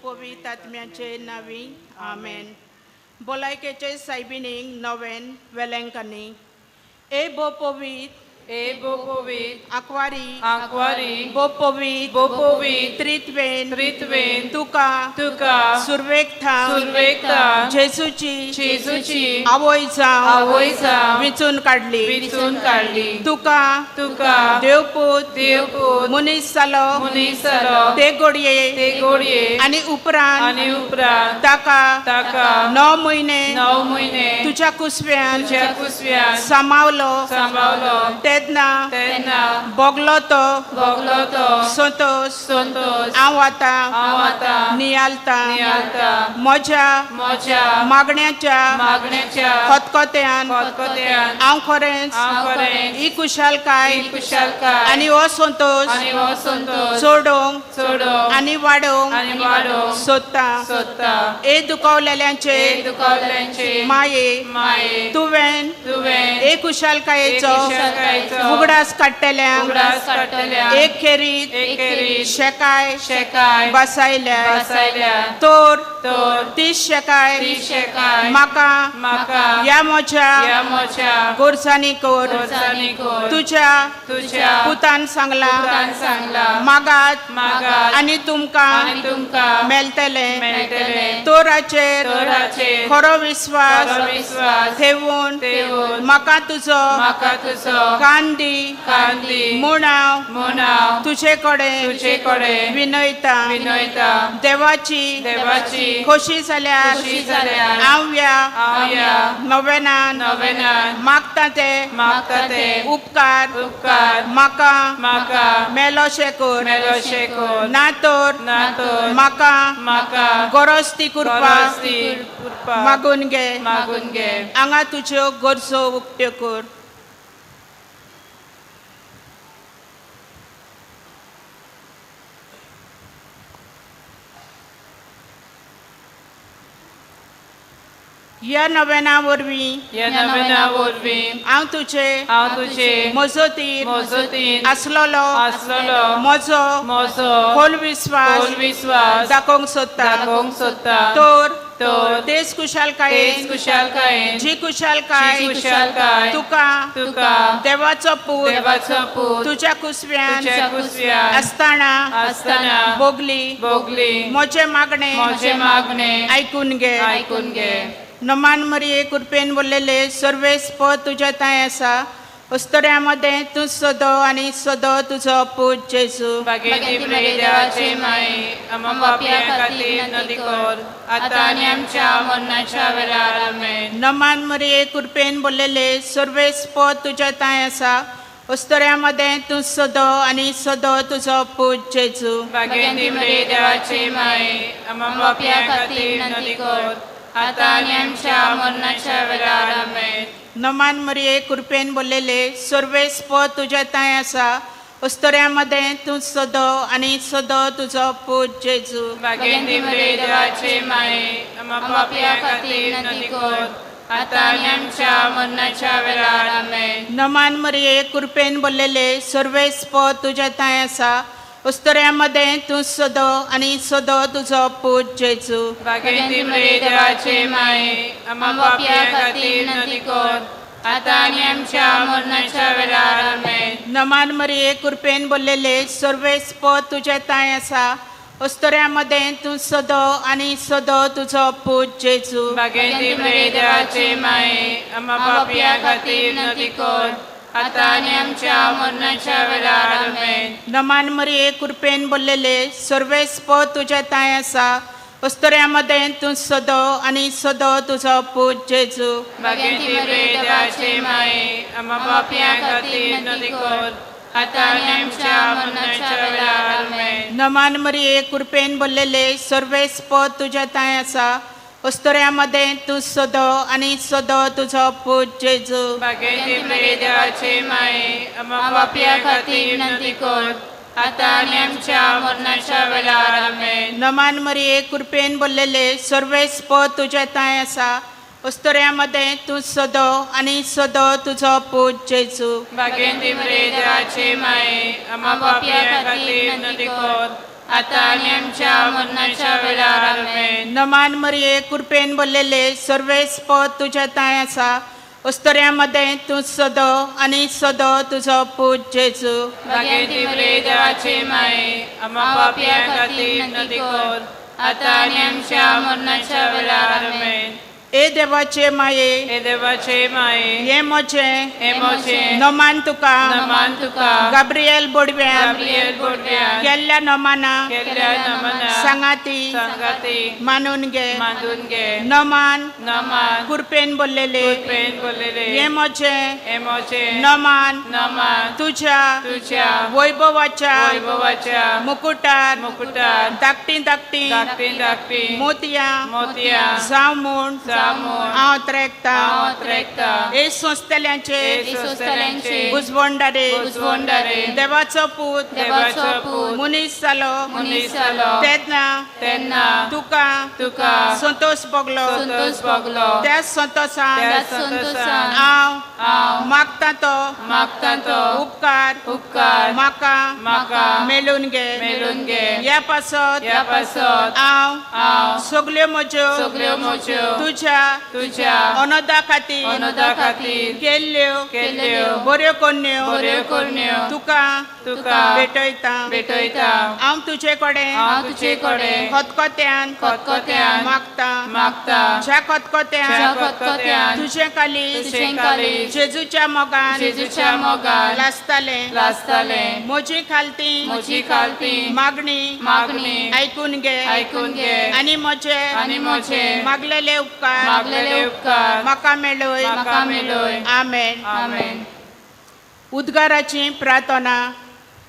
पवित्र आत्म्याचे नांवी आमेन. भलायकेचे सायबिणीक नवेन वेलंकांनी ए भो पवित्र ए बोपोवीत आंकवारी आंकवारी भो पवित्र बोपोवीत त्रित्वेन त्रित्वेन तुका तुका सुरवेक थावन सुरवेक थावन जेजूची जेजूची आवय जावन आवय जावन विचून काडली विचून काडली. तुका तुका देवपूत देवपूत मनीस जालो मनीस जालो ते घडये ते घडये आनी उपरांत आनी उपरांत ताका ताका 9 म्हयने 9 म्हयने तुज्या कुसव्यान तुज्या कुसव्यान सांबावलो सांबावलो. तेन्ना तेन्ना भोगलो तो भोगलो तो संतोश संतोश हांव आतां हांव आतां नियालता नियालता. म्हज्या म्हज्या मागण्याच्या मागण्याच्या खतखत्यान खतखत्यान हांव खरेंच हांव खरेंच ही कुशालकाय ही कुशालकाय आनी हो संतोश आनी हो संतोश चडोवंक चडोवंक आनी वाडोवंक आनी वाडोवंक सोदता. सोदता. ए दुखावलेल्यांचे हे दुखावल्यांचे माये माये तुवें तुवें ए कुशालकायेचो कुशालकायेचो उगडास काडटल्यांक उगडास काडटल्यांक एक खेरीत एक खेरीत शेकाय शेकाय बसायल्या बसायल्या. तर तर ती शेकाय ती शेकाय म्हाका म्हाका ह्या म्हज्या ह्या म्हज्या गरजांनी कर. गरजांनी कर. तुज्या तुज्या पुतान सांगला पुतान सांगला मागात मागात आनी तुमकां आनी तुमकां मेळटलें. मेळटलें. तोराचेर तोराचेर खरो विस्वास खरो विस्वास ठेवून ठेवून म्हाका तुजो म्हाका तुजो कान दी कान दी म्हूण हांव म्हूण हांव तुजे कडेन तुजे कडेन विनयता. विनयता. देवाची देवाची खोशी जाल्यार खोशी जाल्यार हांव ह्या हांव ह्या नवेनान नवेनान मागता ते मागता ते उपकार उपकार म्हाका म्हाका मेलोशे कर. मेलोशे कर. ना तर ना तर म्हाका म्हाका गरज ती कृपा गरज ती कृपा मागून घे. मागून घे. हांगा तुज्यो गरजो उक्त्यो कर. ह्या नवेना वरवीं ह्या नवेना वरवीं हांव तुजे हांव तुजे मजतीर मजतीन आसलेलो आसलेलो म्हजो म्हजो खोल विस्वास खोल विस्वास दाखोवंक सोदता. दाखोवंक सोदता. तर तर तेच तेच कुशालकायेन कुशालकायेन जी कुशालकाय जी कुशालकाय तुका तुका देवाचो पूत देवाचो पूत तुज्या कुसव्यान तुज्या कुसव्यान आसतना आसतना भोगली भोगली म्हजें मागणें म्हजें मागणें आयकून घे. आयकून घे. नमान मरिये कृपेन बोललेले सर्वेस्पर तुज्या तांय आसा. अस्तुऱ्यां मदें तूं सदो आनी सदो तुजो पूत जेजू. बागेंती मरिये देवाचे माये आम्हा पापयां खातीर नदी कर आतां आनी आमच्या मरणाच्या वेळार. आमेन. नमान मरिये कृपेन बोललेले सर्वेस्पर तुज्या तांय आसा. अस्तुऱ्यां मदें तूं सदो आनी सदो तुजो पूत जेजू. बागेंती मरिये देवाचे माये आम्हा पापयां खातीर नदी कर आतां आनी आमच्या मरणाच्या वेळार. आमेन. नमान मरिये कृपेन बोललेले सर्वेस्पर तुज्या तांय आसा. अस्तुऱ्यां मदें तूं सदो आनी सदो तुजो पूत जेजू. बागेंती मरिये देवाचे माये आम्हा पापयां खातीर नदी कर आतां आनी आमच्या मरणाच्या वेळार. आमेन. नमान मरिये कृपेन बोललेले सर्वेस्पर तुज्या तांय आसा. अस्तुऱ्यां मदें तूं सदो आनी सदो तुजो पूत जेजू. बागेंती मरिये देवाचे माये आम्हा पापयां खातीर नदी कर आतां आनी आमच्या मरणाच्या वेळार. आमेन. नमान मरिये कृपेन बोललेले सर्वेस्पर तुज्या तांय आसा. अस्तुऱ्यां मदें तूं सदो आनी सदो तुजो पूत जेजू. बागेंती मरिये देवाचे माये आम्हा पापयां खातीर नदी कर आतां आनी आमच्या मरणाच्या वेळार. आमेन. नमान मरिये कृपेन बोललेले सर्वेस्पर तुज्या तांय आसा. अस्तुऱ्यां मदें तूं सदो आनी सदो तुजो पूत जेजू. बागेंती मरिये देवाचे माये आम्हा पापयां खातीर नदी कर आतां आनी आमच्या मरणाच्या वेळार. आमेन. नमान मरिये कृपेन बोललेले सर्वेस्पर तुज्या तांय आसा. अस्तुऱ्यां मदें तूं सदो आनी सदो तुजो पूत जेजू. बागेंती मरिये देवाचे माये आम्हा पापयां खातीर नदी कर आतां आनी आमच्या मरणाच्या वेळार. आमेन. नमान मरिये कृपेन बोललेले सर्वेस्पर तुज्या तांय आसा. अस्तुऱ्यां मदें तूं सदो आनी सदो तुजो पूत जेजू. बागेंती मरिये देवाचे माये आम्हा पापयां खातीर नदी कर आतां आनी आमच्या मरणाच्या वेळार. नमान मरिये कृपेन भरलेले सर्वेस्पद तुज्या तांय आसा अस्तुऱ्यां मदें तूं सदो आनी सदो तुजो पूत जेजू. भाग्यवंती मरिये देवाचे माये, आम्हा पापयां खातीर विनंती कर, आतां आनी आमच्या मरणाच्या वेळार. आमेन. ए देवाचे माये, हे देवाचे माये, हें म्हजें हे म्हजें नमान तुका नमान तुका गाब्रियल बोडव्यान गाब्रियल बोडव्यान केल्ल्या नमाना केल्ल्या नमना सांगाती सांगाती मानून घे. मानून घे. नमान नमान कृपेन भरलेले कृपेन भरलेले हें म्हजें हे म्हजें नमान नमान तुज्या तुझ्या वैभवाच्या वैभवाच्या मुकुटार मुकुटार धाकटी धाकटी धाकटी धाकटी मोतयां मोतयां जावं म्हूण जावं म्हूण हांव त्रेकतां. हांव त्रेकतां. हे संस्थेल्यांचे हे संस्थेल्यांचे बुजवंडारे बुजवंडारे देवाचो पूत देवाचो पूत मनीस जालो मनीस जालो तेन्ना तेन्ना तुका तुका संतोष भोगलो. संतोष भोगलो. त्या संतोषान त्या संतोषान हांव हांव मागता तो मागता तो उपकार उपकार म्हाका म्हाका मेळून घे. मेळून घे. ह्या पासत ह्या पासत हांव हांव सगल्यो म्हज्यो सगल्यो म्हज्यो तुज्या तुज्या अनोदा खातीर अनोदा खातीर केल्ल्यो केल्ल्यो बऱ्यो करण्यो बऱ्यो करण्यो तुका तुका भेटयता. भेटयता. हांव तुजे कडेन हांव तुजे कडेन खतखत्यान खतखत्यान मागता. मागता. ज्या खतखत्यान ज्या खतखत्यान तुजे खाली तुजे खाली जेजूच्या मोगान जेजूच्या मोगान लासतालें लासतालें. म्हजी खालती म्हजी खालती मागणी मागणी आयकून घे. आयकून घे. आनी म्हजे आनी म्हजे मागलेले उपकार मागलेले उपकार म्हाका मेळय. म्हाका मेळय. आमेन. आमेन. उद्गाराची प्रार्थना.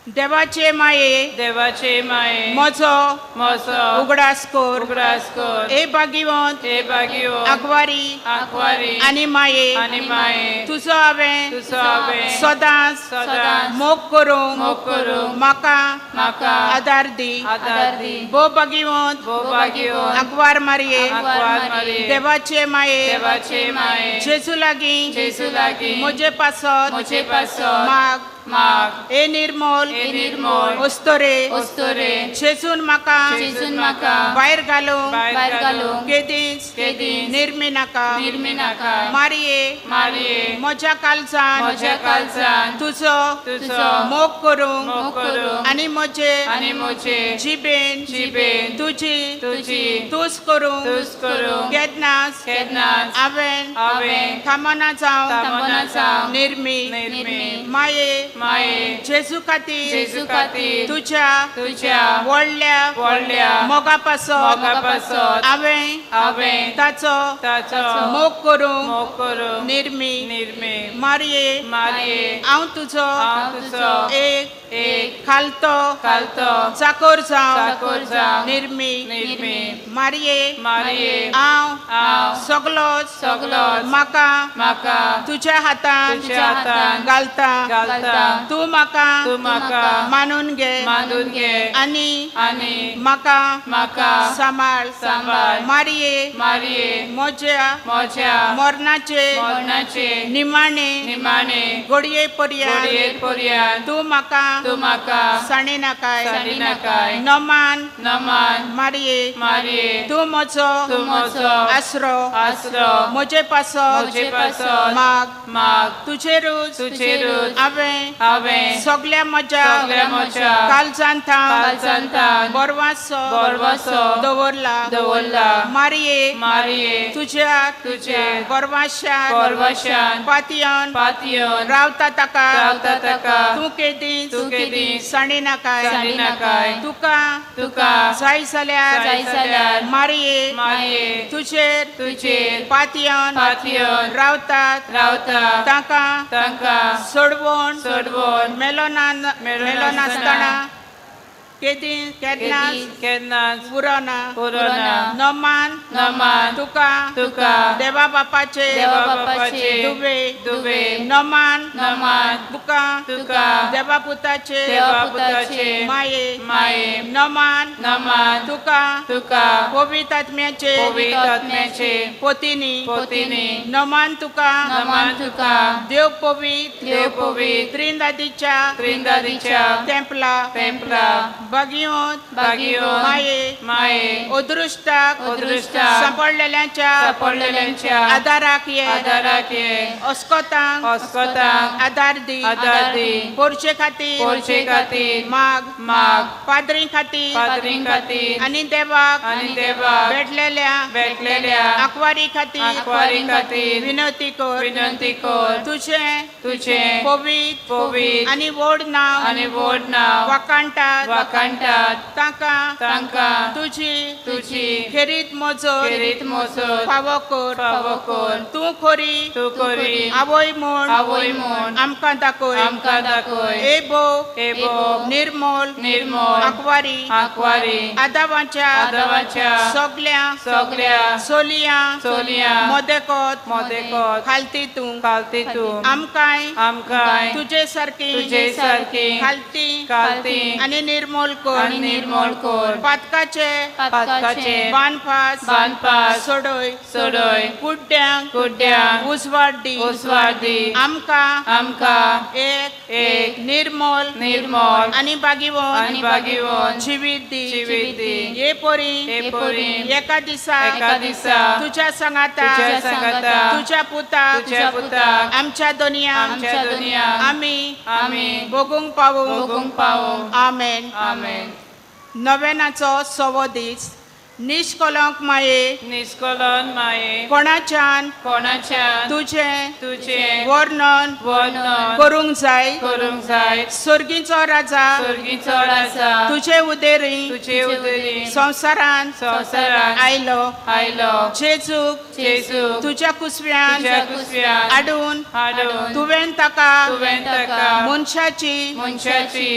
देवाचे माये, देवाचे माये, म्हजो म्हजो उगडास कर. उगडास कर. हे भागिवंत हे भागिवंत आगवारी आंकवारी आनी माये, आनी माये, तुजो हांवें तुजो हांवें सदांच सदांच मोग करूंक मोग करूंक म्हाका म्हाका आदार दी. आदार दी. भो भागिवंत भो भागिवंत आंकवार मारये, आंकवार मारये, देवाचे माये, देवाचे माये, जेजू लागीं जेजू लागीं म्हजे पासत म्हजे पासत माग. माग. हे निर्मोल हे निर्मोल अस्तोरे, अस्तोरे, जेजून म्हाका जेजून म्हाका भायर घालूंक भायर घालूंक केदींच केदींच निर्मी नाका. निर्मी नाका. मारये, मारये, म्हज्या कालजान म्हज्या कालजान तुजो तुजो मोग करूंक मोग करूंक आनी म्हजे आनी म्हजे जिबेन जिबेन तुजी तुजी तूस करूंक तूस करूंक केन्नाच केन्नाच हांवें हांवें थांबना जावं थांबना जावं निर्मी. निर्मी. माये, माये, जेजू खातीर जेजू खातीर तुज्या तुज्या व्हडल्या व्हडल्या मोगा पासत मोगा पासत हांवें हांवें ताचो ताचो मोग करूंक मोग करूंक निर्मी. निर्मी. मारये, मारये, हांव तुजो हांव तुजो एक एक खालतो खालतो चाकोर जावं चाकोर जावं निर्मी. निर्मी. मारये, मारये, हांव हांव सगलोच सगलोच म्हाका म्हाका तुज्या हातान तुज्या हातान घालता. घालता. तूं म्हाका तूं म्हाका मानून घे मानून घे आनी आनी म्हाका म्हाका सांबाळ. सांबाळ. मारये, मारये, म्हज्या म्हज्या मरणाचे मरणाचे निमाणे निमाणे घडये पर्यंत घडये पर्यंत तूं म्हाका तूं म्हाका साणी नाकाय. साणी नाकाय. नमान नमान मारये, मारये, तूं म्हजो तूं म्हजो आसरो आसरो म्हजे पासत म्हजे पासत माग. माग. तुजेरूच तुजेरूच हांवें हांवें सगल्या म्हज्या सगल्या म्हज्या काळजान थावन काळजान थावन बरवासो बरवासो दवरला. दवरला. मारये, मारये, तुज्या तुजे बरवाशान बरवाशान पातयन पातयन रावता ताका रावता ताका तूं केदींच तूं केदींच साणी नाकाय. साणी नाकाय. तुका तुका जाय जाल्यार जाय जाल्यार मारये, मारये, तुजेर तुजेर पातयन पातयन रावतात रावता तांकां तांकां सोडवून सोडवून मेलो ना मेलो मेलो नासतना नासतना केदी केन्नाच केन्नाच उरना. उरना. नमान नमान तुका तुका देवा बापाचे देवा बापाचे दुवे दुवे नमान नमान तुका तुका देवा पुताचे देवा पुताचे माये माये नमान नमान तुका तुका पवित्र आत्म्याचे पवित्र आत्म्याचे पोतीनी पोतीनी नमान तुका नमान तुका देव पवित्र देव पवित्र त्रिंदादीच्या त्रिंदादीच्या तेंपला तेंपला. बागियोन बागियोन माये माये अदृश्टाक अदृश्टाक सांपडलेल्यांच्या सापडलेल्यांच्या आदाराक ये आदाराक ये अस्कोतांक अस्कोतांक आदार दी आदार दी पोरचे खातीर पोरचे खातीर माग माग पाद्री खातीर पाद्रीं खातीर आनी देवाक आनी देवाक भेटलेल्या भेटलेल्या आंकवारी खातीर आंकवारी खातीर विनंती कर विनंती कर तुझें तुझें पवित्र पवित्र आनी व्हड नांव आनी व्हड नांव वाखाणटात वाखाणटात तांकां तांकां तुजी तुजी खेरीत मोजत खेरीत मोजत फावो कर फावो कर तूं खरी तूं खरी आवय म्हूण आवय म्हूण आमकां दाखय आमकां दाखय हे भो हे भोव निर्मोल निर्मोल आंकवारी आंकवारी आदावाच्या आदावाच्या सगल्या सगल्या सोलियां चोलयां मोदेकोत मोदेकोत खालती तूं खालती तूं आमकांय आमकांय तुजे सारकी तुजे सारकी खालती खालती आनी निर्मोल कर आनी निर्मोल कर पातकाचे पातकाचे बांदपास बांदपास सोडय सोडय कुड्ड्यांक कुड्ड्यांक उजवाड दी उजवाड दी आमकां आमकां एक एक निर्मोल निर्मोल आनी बागिवोन आनी बागिवोन जिवीत दी जिवीत दी हे पोरी हे पोरी एका दिसा एका दिसा तुझ्या सांगाता तुझ्या सांगाता तुझ्या पुताक तुझ्या पुताक आमच्या दुनिया आमच्या दुनिया आमी आमी भोगूंक पावूं भोगूंक पावूं आमेन. आमेन. नव्यानाचो सवो दीस. निष्कलंक माये निष्कलन माये कोणाच्यान कोणाच्यान तुझें तुझें वर्णन वर्णन करूंक जाय करूंक जाय सर्गीचो राजा स्वर्गीचो राजा तुजे उदेरी तुजे उदरी संवसारान संवसारात आयलो आयलो जेजूक जेजूक तुज्या कुसव्यान तुज्या कुसव्यान हाडून हाडून तुवें ताका तुवें ताका मनशाची मनशाची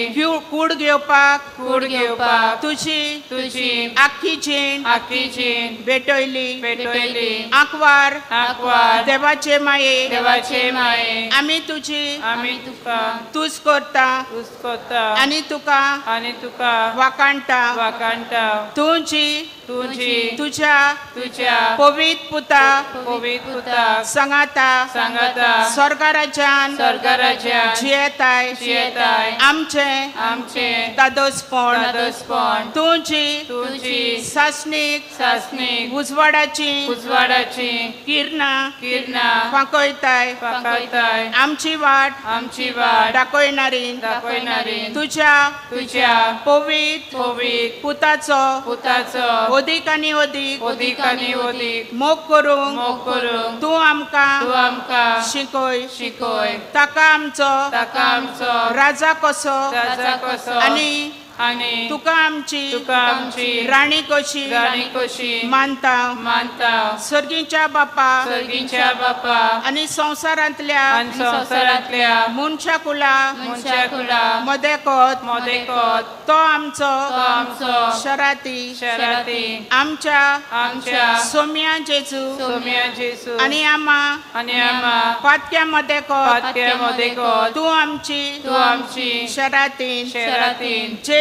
कूड घेवपाक कूड घेवपाक तुजी तुजी आख्खी जीण आखी जीण भेटयली पेटयली. आंकवार आंकवार देवाचे माये देवाचे माये आमी तुजी आमी तुका तूच करता तुज करता आनी तुका आनी तुका वाखाणटा वाखाणटा तूं जी तुजी तुज्या तुज्या पवित्र पुता पवित्र पुताक सांगाता सांगाता स्वर्गाराज्यान स्वर्गराज्यान जियेताय जियेताय आमचें आमचें दादोसपण दादोसपण तूं जी तुजी सासणीक सासणीक उजवाडाची उजवाडाची किरणां किरणां फांकयताय फांकयताय आमची वाट आमची वाट दाखयणारी दाखयणारी तुज्या तुज्या पवित्र पवित्र पुताचो पुताचो अदीक आनी अदीक अदीक आनी अदीक मोग करूंक मोग करूंक तूं आमकां तूं आमकां शिकय शिकय ताका आमचो ताका आमचो राजा कसो राजा कसो आनी आनी तुका आमची तुका आमची राणी कशी राणी कशी मानता मानता सर्गीच्या बापा सर्गीच्या बापा आनी संवसारांतल्या आनी संवसारांतल्या मनशा कुला मनशा कुळा मदेकोत मदेकोत तो आमचो तो आमचो शराती शराती आमच्या आमच्या सोम्या जेजू सोम्या जेजू आनी आमा आनी आमा पातक्या मदेकोत पातक्या मदेकोत तूं आमची तूं आमची शरातीन शरातीन जेजू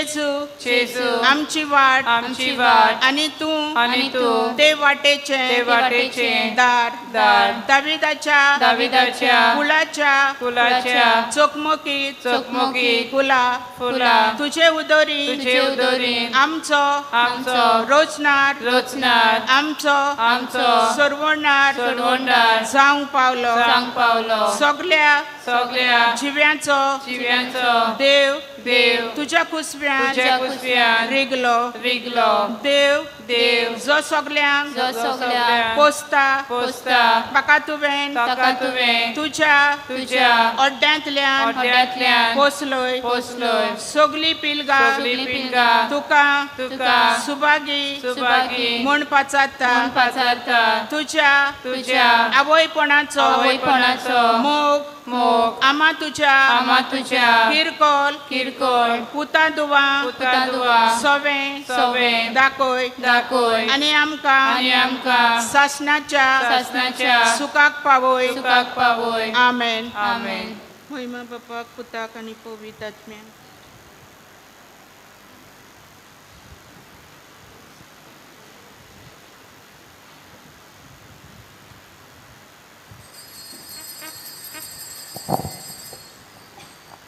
जेजू आमची वाट आमची वाट आनी तूं आनी तूं ते वाटेचे ते वाटेचे दार दार दाविदाच्या दाविदाच्या कुलाच्या कुलाच्या चकमकीत चकमकीत फुला फुला तुझे उदरी तुझे उदरी आमचो आमचो रोचणार रचणार आमचो आमचो सरवणार सरवणदार जावंक पावलो जावंक पावलो सगल्या सगल्या जिव्यांचो जिव्यांचो देव देव तुज्या कुसव्यान तुज्या कुसव्यान रिगलो रिगलो देव देव जो सगल्यांक जो सगल्यांक पोसता पोसता ताका तुवें ताका तुवें तुज्या तुज्या अड्ड्यांतल्यान अड्ड्यांतल्यान पोसलोय पोसलोय सगली पिलगां सगलीं पिलगां तुका तुका सुभागी सुभागी म्हूण पाचारता म्हूण पाचारता तुज्या तुज्या आवयपणाचो आवयपणाचो मोग मोग आमा तुज्या आमा तुज्या किरकोल किरकोळ पुता दुवा पुता दुवा सवें सवें दाखय दाखय आनी आमकां आनी आमकां सासणाच्या सासणाच्या सुखाक पावय सुखाक पावय. आमेन. आमेन. महिमा बापाक पुताक आनी पवित्र आत्म्याक.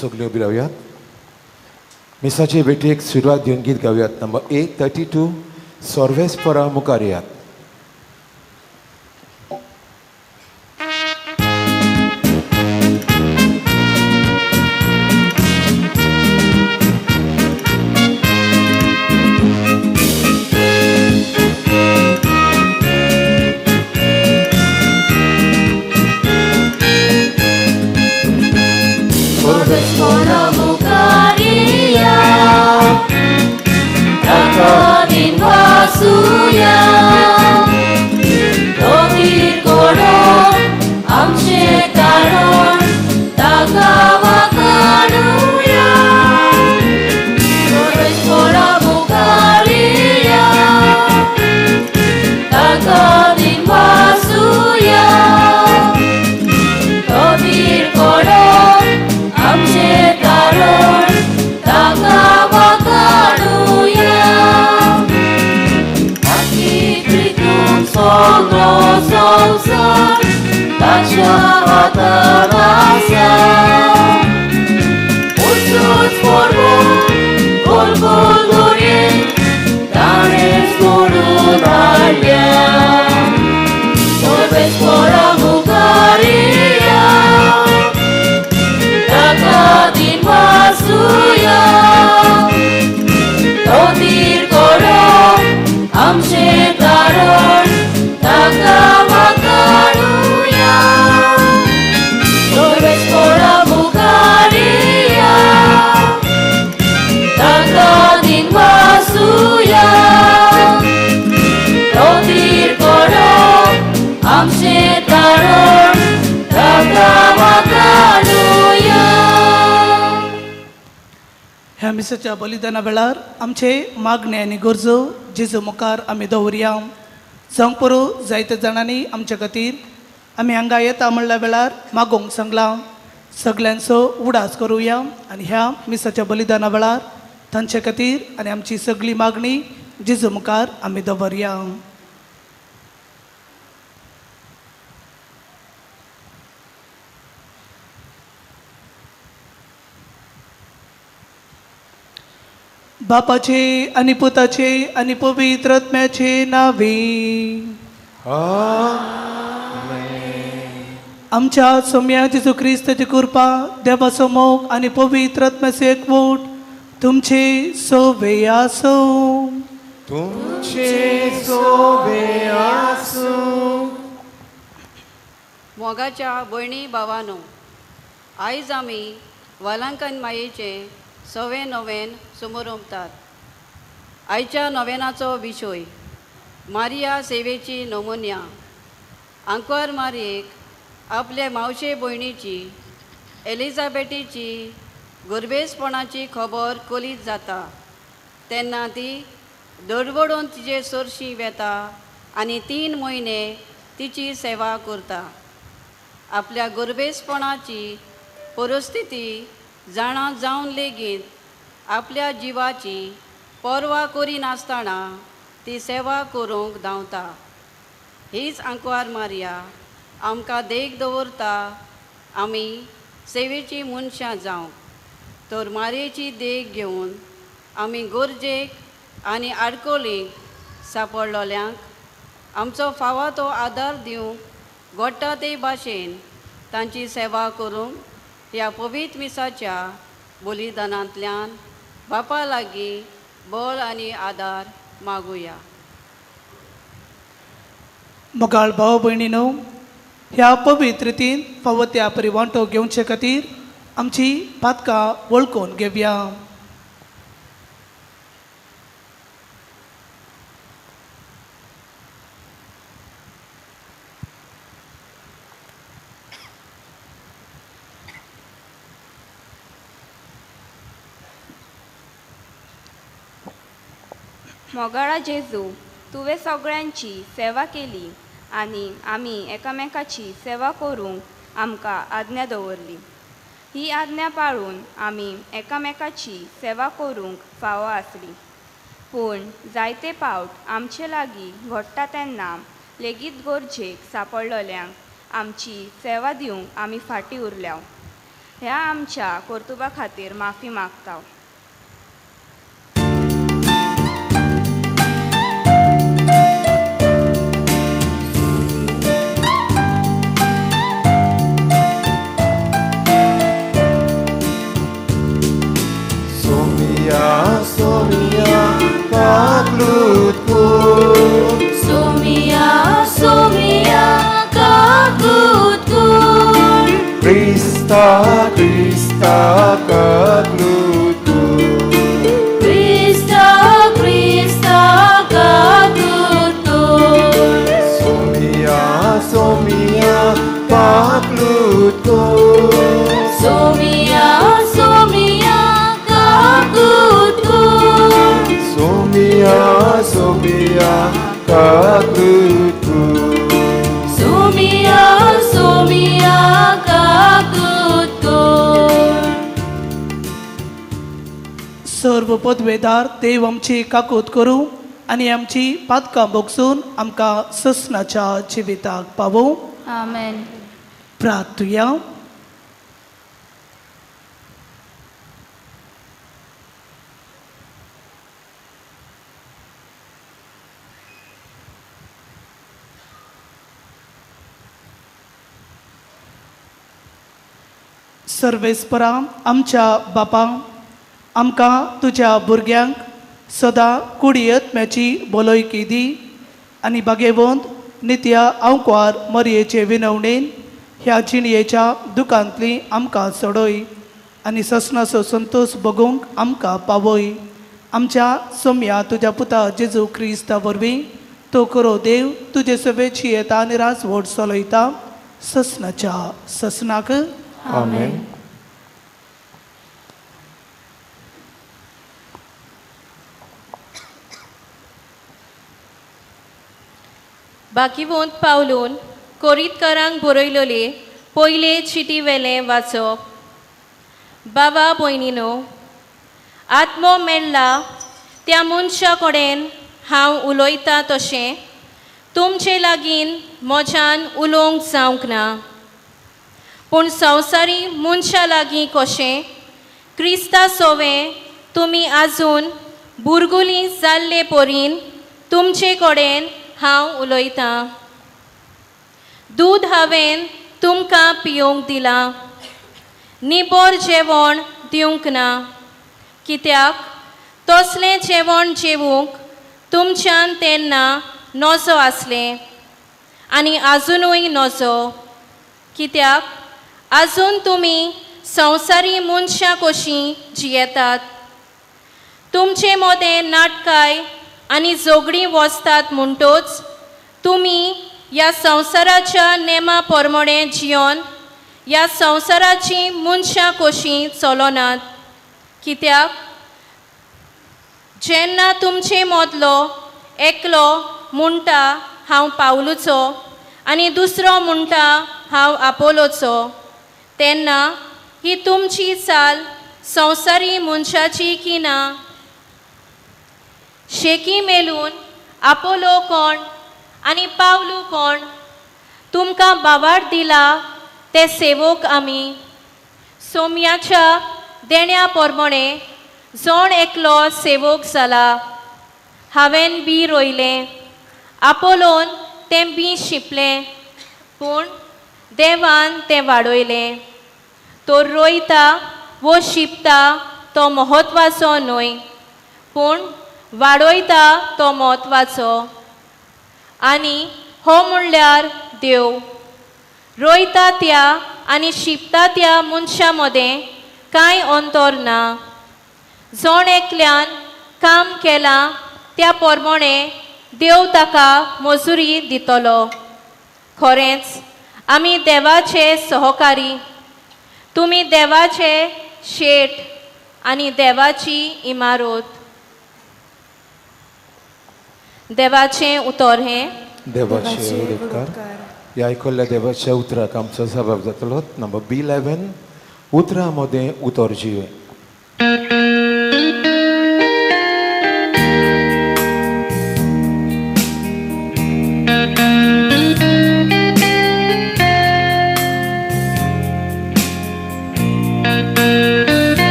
सगल्यो उबी रावयात. मिसाचे भेटेक सुरवात घेवन गीत गावयात नंबर 832 सर्वेस्परा मुखार यात. ह्या मिसाच्या बलिदाना वेळार आमचे मागणे आनी गरजो जेजू मुखार आमी दवरया. जावंक पुरो जायत्या जाणांनी आमच्या खातीर आमी हांगा येता म्हणल्या वेळार मागोवंक सांगलां. सगल्यांचो उडास करुया आनी ह्या मिसाच्या बलिदाना वेळार तांचे खातीर आनी आमची सगळी मागणी जेजू मुखार आमी दवरया. बापाचे आनी पुताचे आनी पवित्र आत्म्याचे नावे आमच्या सोम्या जेजू क्रिस्ताची कृपा, देवाचो मोग आनी पवित्र आत्म्याचो एकवट तुमचे सोवे आसूं. तुमचे सोवे आसूं. मोगाच्या भयणी भावानो, आयज आमी वालांकन मायेचे सवे नोवेन समोरमतात. आयच्या नोवेनाचो विशय मारिया सेवेची नमुन्या. आंकवार मारयेक आपले मावशे भयणीची एलिझाबेटीची गुरबेसपणाची खबर कलीत जाता तेन्ना ती दडबडून तिजे सरशी वेता आनी 3 म्हयने तिची सेवा करता. आपल्या गुरबेसपणाची परिस्थिती जाणा जावन लेगीत आपल्या जिवाची पर्वा करिनासतना ती सेवा करूंक धांवता. हीच आंकवार मारिया आमकां देख दवरता आमी सेवेची मनशां जावंक. तर मारयेची देख घेवन आमी गरजेक आनी आडकोळीक सांपडलोल्यांक आमचो फावो तो आदार दिवंक घडटा ते भाशेन तांची सेवा करूंक ह्या पवित्र मिसाच्या बलिदानांतल्यान बापा लागीं बळ आनी आदार मागुया. मोगाळ भाव भयणीनो, ह्या पवित्र रितीन फावो त्या परी वांटो घेवचे खातीर आमची पातकां वळखून घेवया. मोगाळा जेजू, तुवें सगळ्यांची सेवा केली आनी आमी एकामेकाची सेवा करूंक आमकां आज्ञा दवरली. ही आज्ञा पाळून आमी एकामेकाची सेवा करूंक फावो आसली. पूण जायते पावट आमचे लागीं घडटा तेन्ना लेगीत गरजेक सांपडलोल्यांक आमची सेवा दिवंक आमी फाटीं उरल्या. ह्या आमच्या कर्तुबा खातीर माफी मागता. Krista, Krista kaklut kur. Krista, Krista kaklut kur. Somia, Somia kaklut kur. Somia, Somia kaklut kur. Somia, Somia kaklut kur. Somia, Somia kaklut kur. सर्व पदवेदार देव आमची काकूत करूं आनी आमची पातकां भोगसून आमकां ससनाच्या जिविताक पावोवं. आमेन. प्रार्थुया. सर्वेस्परा आमच्या बापा, आमकां तुज्या भुरग्यांक सदां कुडी आत्म्याची भलायकी दी आनी बागेवंत नित्या आंकवार मरयेचे विनवणेन ह्या जिणयेच्या दुकांतली आमकां सोडय आनी ससनाचो संतोश बगूंक आमकां पावय. आमच्या सोम्या तुज्या पुता जेजू क्रिस्ता वरवीं तो करो देव तुजे सवेची येता आनी राजवट चलयता ससनाच्या ससनाक. आमेन. बाकीवंत पावलून कोरीतकारांक बरयलोले पयले चिटी वेलें वाचप. बाबा भयणीनो, आत्मो मेळ्ळा त्या मनशा कडेन हांव उलयतां तशें तुमचे लागीं म्हज्यान उलोवंक जावंक ना, पूण संवसारी मनशा लागीं कशें क्रिस्ता सोवें तुमी आजून बुरगुली जाल्ले परीन तुमचे कडेन हांव उलयतां. दूद हांवें तुमकां पिवंक दिलां, निबर जेवण दिवंक ना, कित्याक तसलें जेवण जेवूंक तुमच्यान तेन्ना नजो आसलें आनी आजुनूय नजो, कित्याक आजून तुमी संवसारी मनशां कशीं जियेतात. तुमचे मदें नाटकाय आनी झगडीं वचतात म्हणटोच तुमी ह्या संवसाराच्या नेमा प्रमाणें जियोन ह्या संवसाराची मनशां कशीं चलनात, कित्याक जेन्ना तुमचे मदलो एकलो म्हणटा हांव पावलूचो आनी दुसरो म्हणटा हांव आपोलोचो, तेन्ना ही तुमची चाल संवसारी मनशाची की ना? शेकी मेलून आपोलो कोण आनी पावलू कोण? तुमकां बावार दिला ते सेवक आमी. सोम्याच्या देण्या प्रमाणें जण एकलो सेवक जाला. हांवें बी रोयलें, आपोलोन तें बी शिंपलें, पूण देवान तें वाडयलें. तो रोयता वो शिंपता तो म्हत्वाचो न्हय, पूण वाडयता तो म्हत्वाचो. आनी हो म्हणल्यार देव. रोयता त्या आनी शिंपता त्या मनशां मदें कांय अंतर ना. जण एकल्यान काम केलां त्या प्रमाणें देव ताका मजुरी दितलो. खरेंच आमी देवाचे सहकारी, तुमी देवाचे शेट आनी देवाची इमारत. देवाचें उतर हें. देवाचे उपकार. ह्या आयकल्ल्या देवाच्या उतराक आमचो जबाब जातलो. नंबर B11, उतरां मदें उतर जिवें.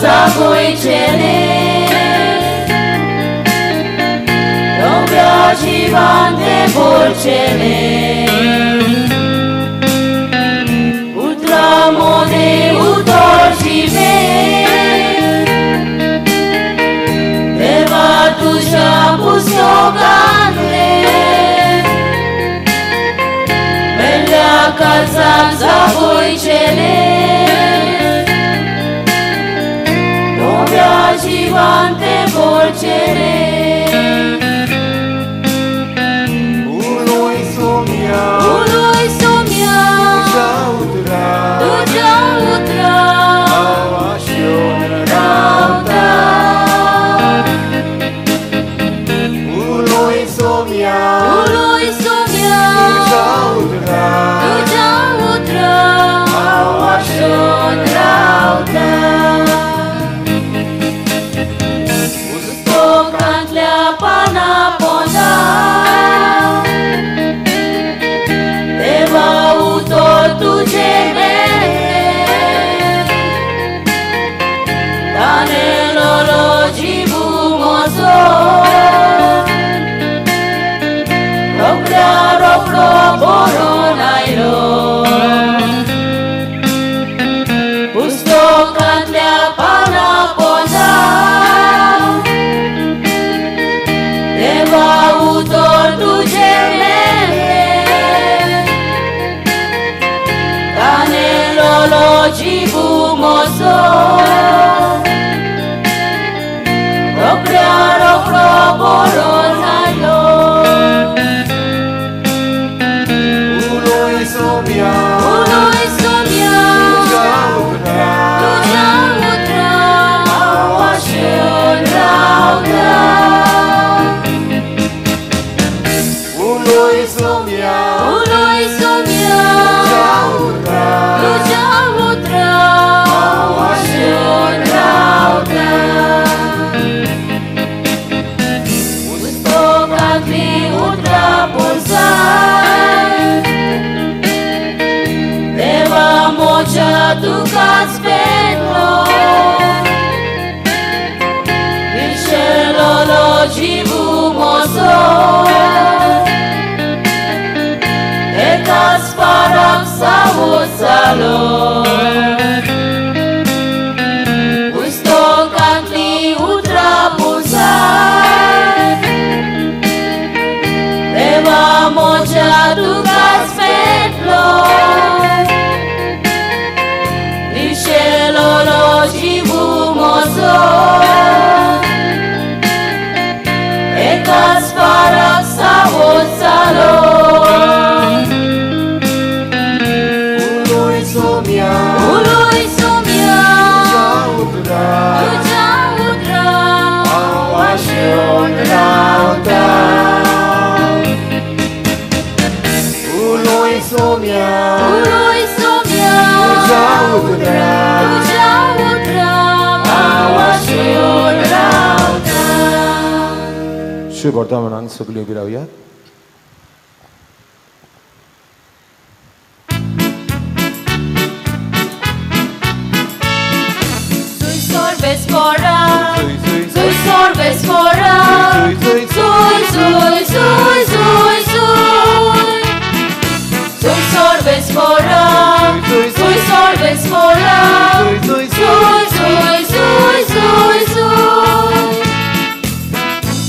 Saboy chele जिवान ते बोलचेले उतरा मोदे उतर जिवे देवा तुझ्या पुस्तकांतले मेल्ल्या काळजाक जागयचेले नव्या जिवान ते बोलचेले उलोय सोम्या उलोय सोम्या तुज्या उतरा तुज्या उतरा हांव आशेवन रावता उलोय सोम्या उलोय सोम्या तुज्या उतरा तुज्या उतरा हांव आशेवन रावता पुस्तकांतल्या पाना पोंदा देवा उतर तुजें मेळ्ळें तानेलोलो जिवू म्हजो रोखड्या रोखडो बरोवन आयलो पुस्तकांतल्या पाना पोंदा देवा उतर तुजें मेळ्ळें तानेलोलो जिवू म्हजो रोखड्या रोखडो बरोवन आयलो उलोय सोम्या उलोय सोम्या तुज्या उतरा तुज्या उतरा हांव आशेवन रावता उलोय सोम्या उलोय सोम्या तुज्या उतरा तुज्या उतरा हांव आशेवन रावता पुस्तकांतलीं उतरां पोरसाय देवा म्हज्या तुकाच पेटलो विशेलोलो जिवू म्हजो एकाच पाराक सावज जालो पुस्तकांतलीं उतरां पुरसाय देवा म्हज्या तुकाच पेटलो विशेलोलो जिवू म्हजो एकाच पाराक सावज जालो उलोय सोम्या उलोय सोम्या तुज्या उतरा तुज्या उतरा हांव आशेवन रावता उलोय सोम्या उलोय सोम्या तुज्या उतरा तुज्या उतरा हांव आशेवन रावता श्री वर्तमानान सगळीं उबी रावयात. Sui sorbes fora, sui sorbes fora, sui sui sui sui sui. Sui sorbes fora, sui sorbes fora, sui sui sui sui sui.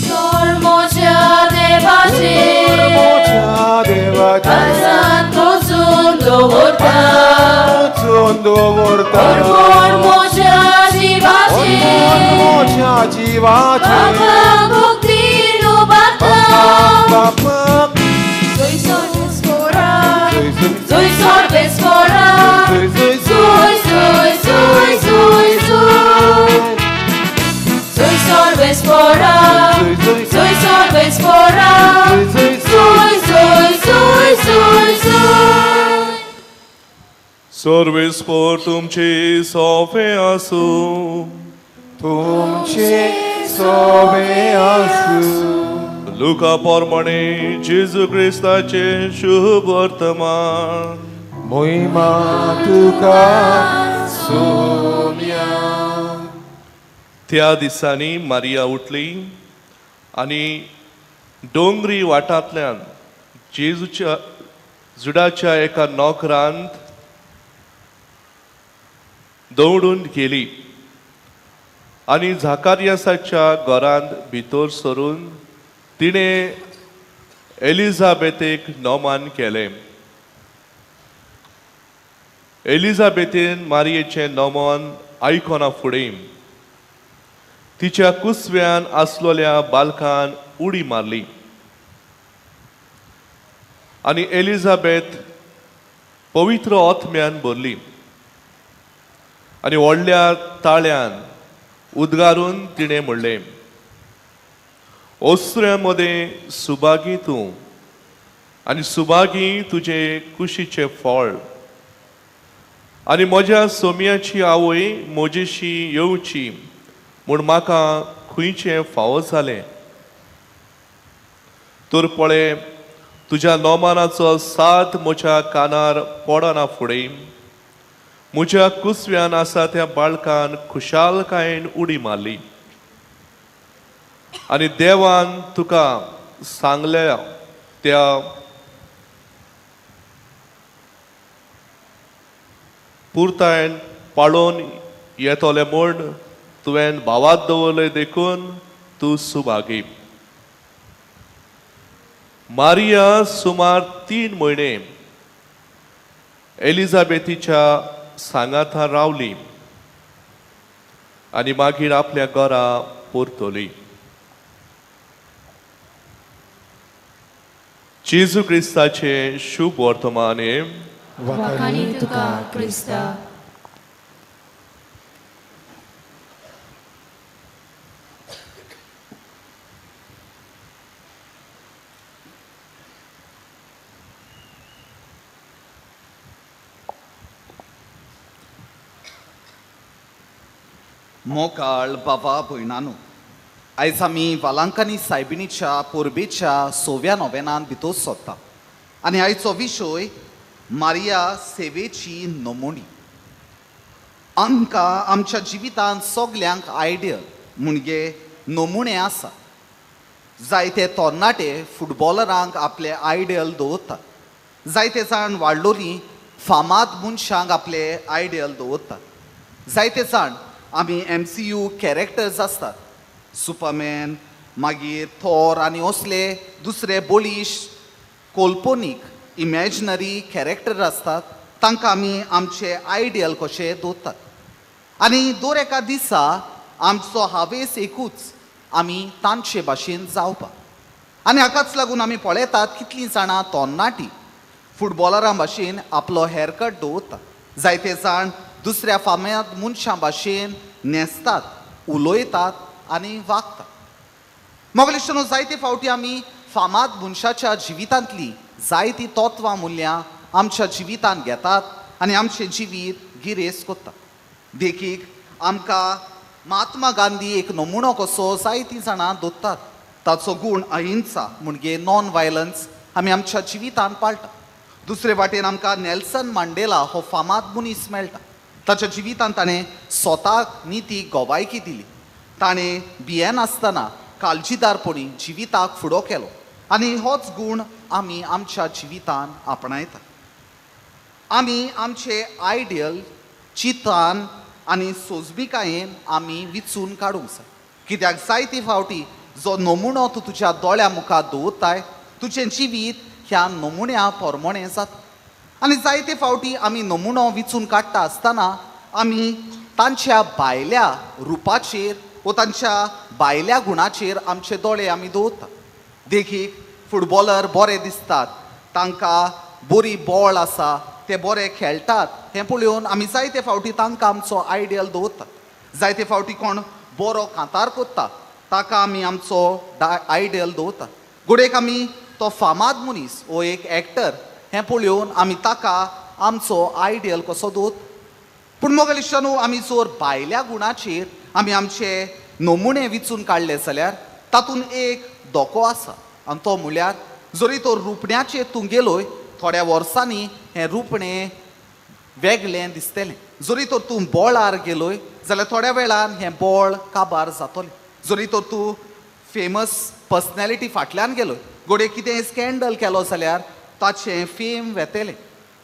Sor moja devace, alzan tosun dovorta. Ormor moja jivace, Papa muktinu bata. Sui sorbes fora, sui sorbes fora, sui sui sui sui sui. Sui sorbes fora, sui sorbes fora, sui sui sui sui sui. Sarves पोर तुमचे सोफे आसूं तुमचे सोबे आसूं लुका पोरमणे जेजू क्रिस्ताचे शुभ वर्तमान मोहिमा तुका सोम्या. त्या दिसांनी मारिया उठली आनी दोंगरी वाटांतल्यान जेजूच्या जुडाच्या एका नोकरांत दवडून गेली आनी झाकारियासाच्या घरांत भितर सरून तिणें एलिझाबेथेक नोमान केलें. एलिझाबेथेन मारयेचें नमन आयकना फुडें तिच्या कुसव्यान आसलेल्या बालकान उडी मारली आनी एलिझाबेथ पवित्र आत्म्यान भरली आनी व्हडल्या ताळ्यान उद्गारून तिणें म्हणलें, ओसऱ्या मदें सुभागी तूं आनी सुभागी तुजे कुशीचें फळ, आनी म्हज्या सोम्याची आवय म्हजेशी येवची म्हूण म्हाका खंयचें फावो जालें. तर पळय तुज्या नोमानाचो साथ म्हज्या कानार पडना फुडें म्हज्या कुसव्यान आसा त्या बाळकान खुशालकायेन उडी मारली आनी देवान तुका सांगल्या त्या पुर्तायन पाळोवन येतले म्हूण तुवें भावात दवरले देखून तूं सुभागी. मारिया सुमार 3 म्हयने एलिझाबेथीच्या सांगाता रावली आनी मागीर आपल्या घरा परतली. जेजू क्रिस्ताचें शुभ वर्तमान. वाखाणी तुका क्रिस्ता. मोकाळ बाबा भयणानो, आयज आमी वालांकानी सायबिणीच्या परबेच्या 6व्या नोवेनान भितर सोदता आनी आयचो विशय मारिया सेवेची नमोणी. आमकां आमच्या जिवितांत सगल्यांक आयडियल म्हणजे नमुणे आसा. जायते तरणाटे फुटबॉलरांक आपले आयडियल दवरतात, जायते जाण वाडलोली फामाद मनशांक आपले आयडियल दवरतात, जायते जाण आमी MCU characters आसतात, सुपरमॅन, मागीर थॉर आनी असले दुसरे बळीश कल्पनीक इमॅजिनरी कॅरेक्टर आसतात, तांकां आमी आमचे आयडियल कशे दवरतात. आनी दर एका दिसा आमचो हावेस एकूच, आमी तांचे भाशेन जावपाक. आनी हाकाच लागून आमी पळयतात कितलीं जाणां तरणाटीं फुटबॉलरां भाशेन आपलो हेअरकट दवरतात, जायते जाण दुसऱ्या फामाद मनशां भाशेन न्हेसतात, उलयतात आनी वागतात. मोगलेश्वनो, जायते फावटी आमी फामाद मनशाच्या जिवितांतली जायतीं तत्वां मुल्यां आमच्या जिवितांत घेतात आनी आमचें जिवीत गिरेस्त करतात. देखीक आमकां महात्मा गांधी एक नमुनो कसो जायतीं जाणां दवरतात, ताचो गूण अहिंसा म्हणजे नॉन वायलन्स आमी आमच्या जिवितांत पाळटात. दुसरे वाटेन आमकां नेल्सन मांडेला हो फामाद मनीस मेळटा, ताच्या जिवितांत ताणें स्वताक निती गवायकी दिली, ताणें भियेनासतना काळजीदारपणी जिविताक फुडो केलो आनी होच गूण आमी आमच्या जिवितान आपणायतात. आमी आमचे आयडियल चिंतन आनी सोजमिकायेन आमी विचून काडूंक जाय, कित्याक जायते फावटी जो नमुनो तूं तुज्या दोळ्या मुखार दवरताय तुजें जिवीत ह्या नमुन्या प्रमाणें जाता. आनी जायते फावटी आमी नमुनो विचून काडटा आसतना आमी तांच्या भायल्या रुपाचेर वो तांच्या भायल्या गुणाचेर आमचे दोळे आमी दवरतात. देखीक फुटबॉलर बरे दिसतात, तांकां बरी बॉल आसा, ते बरे खेळटात, हें पळोवन आमी जायते फावटी तांकां आमचो आयडियल दवरतात. जायते फावटी कोण बरो कांतार करता ताका आमी आमचो आयडियल दवरतात. घडयेक आमी तो फामाद मनीस वो एक एक्टर हें पळोवन आमी ताका आमचो आयडियल कसो दवरता. पूण मोगेले इश्टांनो, आमी जर भायल्या गुणाचेर आमी आमचे नमुणे विचून काडले जाल्यार तातूंत एक धोको आसा आनी तो म्हळ्यार जरी तो रुपण्याचेर तूं गेलोय थोड्या वर्सांनी हें रुपणें वेगळें दिसतलें, जरी तर तूं बॉळार गेलोय जाल्यार थोड्या वेळान हें बॉळ काबार जातलें, जरी तर तूं फेमस पर्सनॅलिटी फाटल्यान गेलो, घडये कितें स्कँडल केलो जाल्यार ताचें फेम वेतलें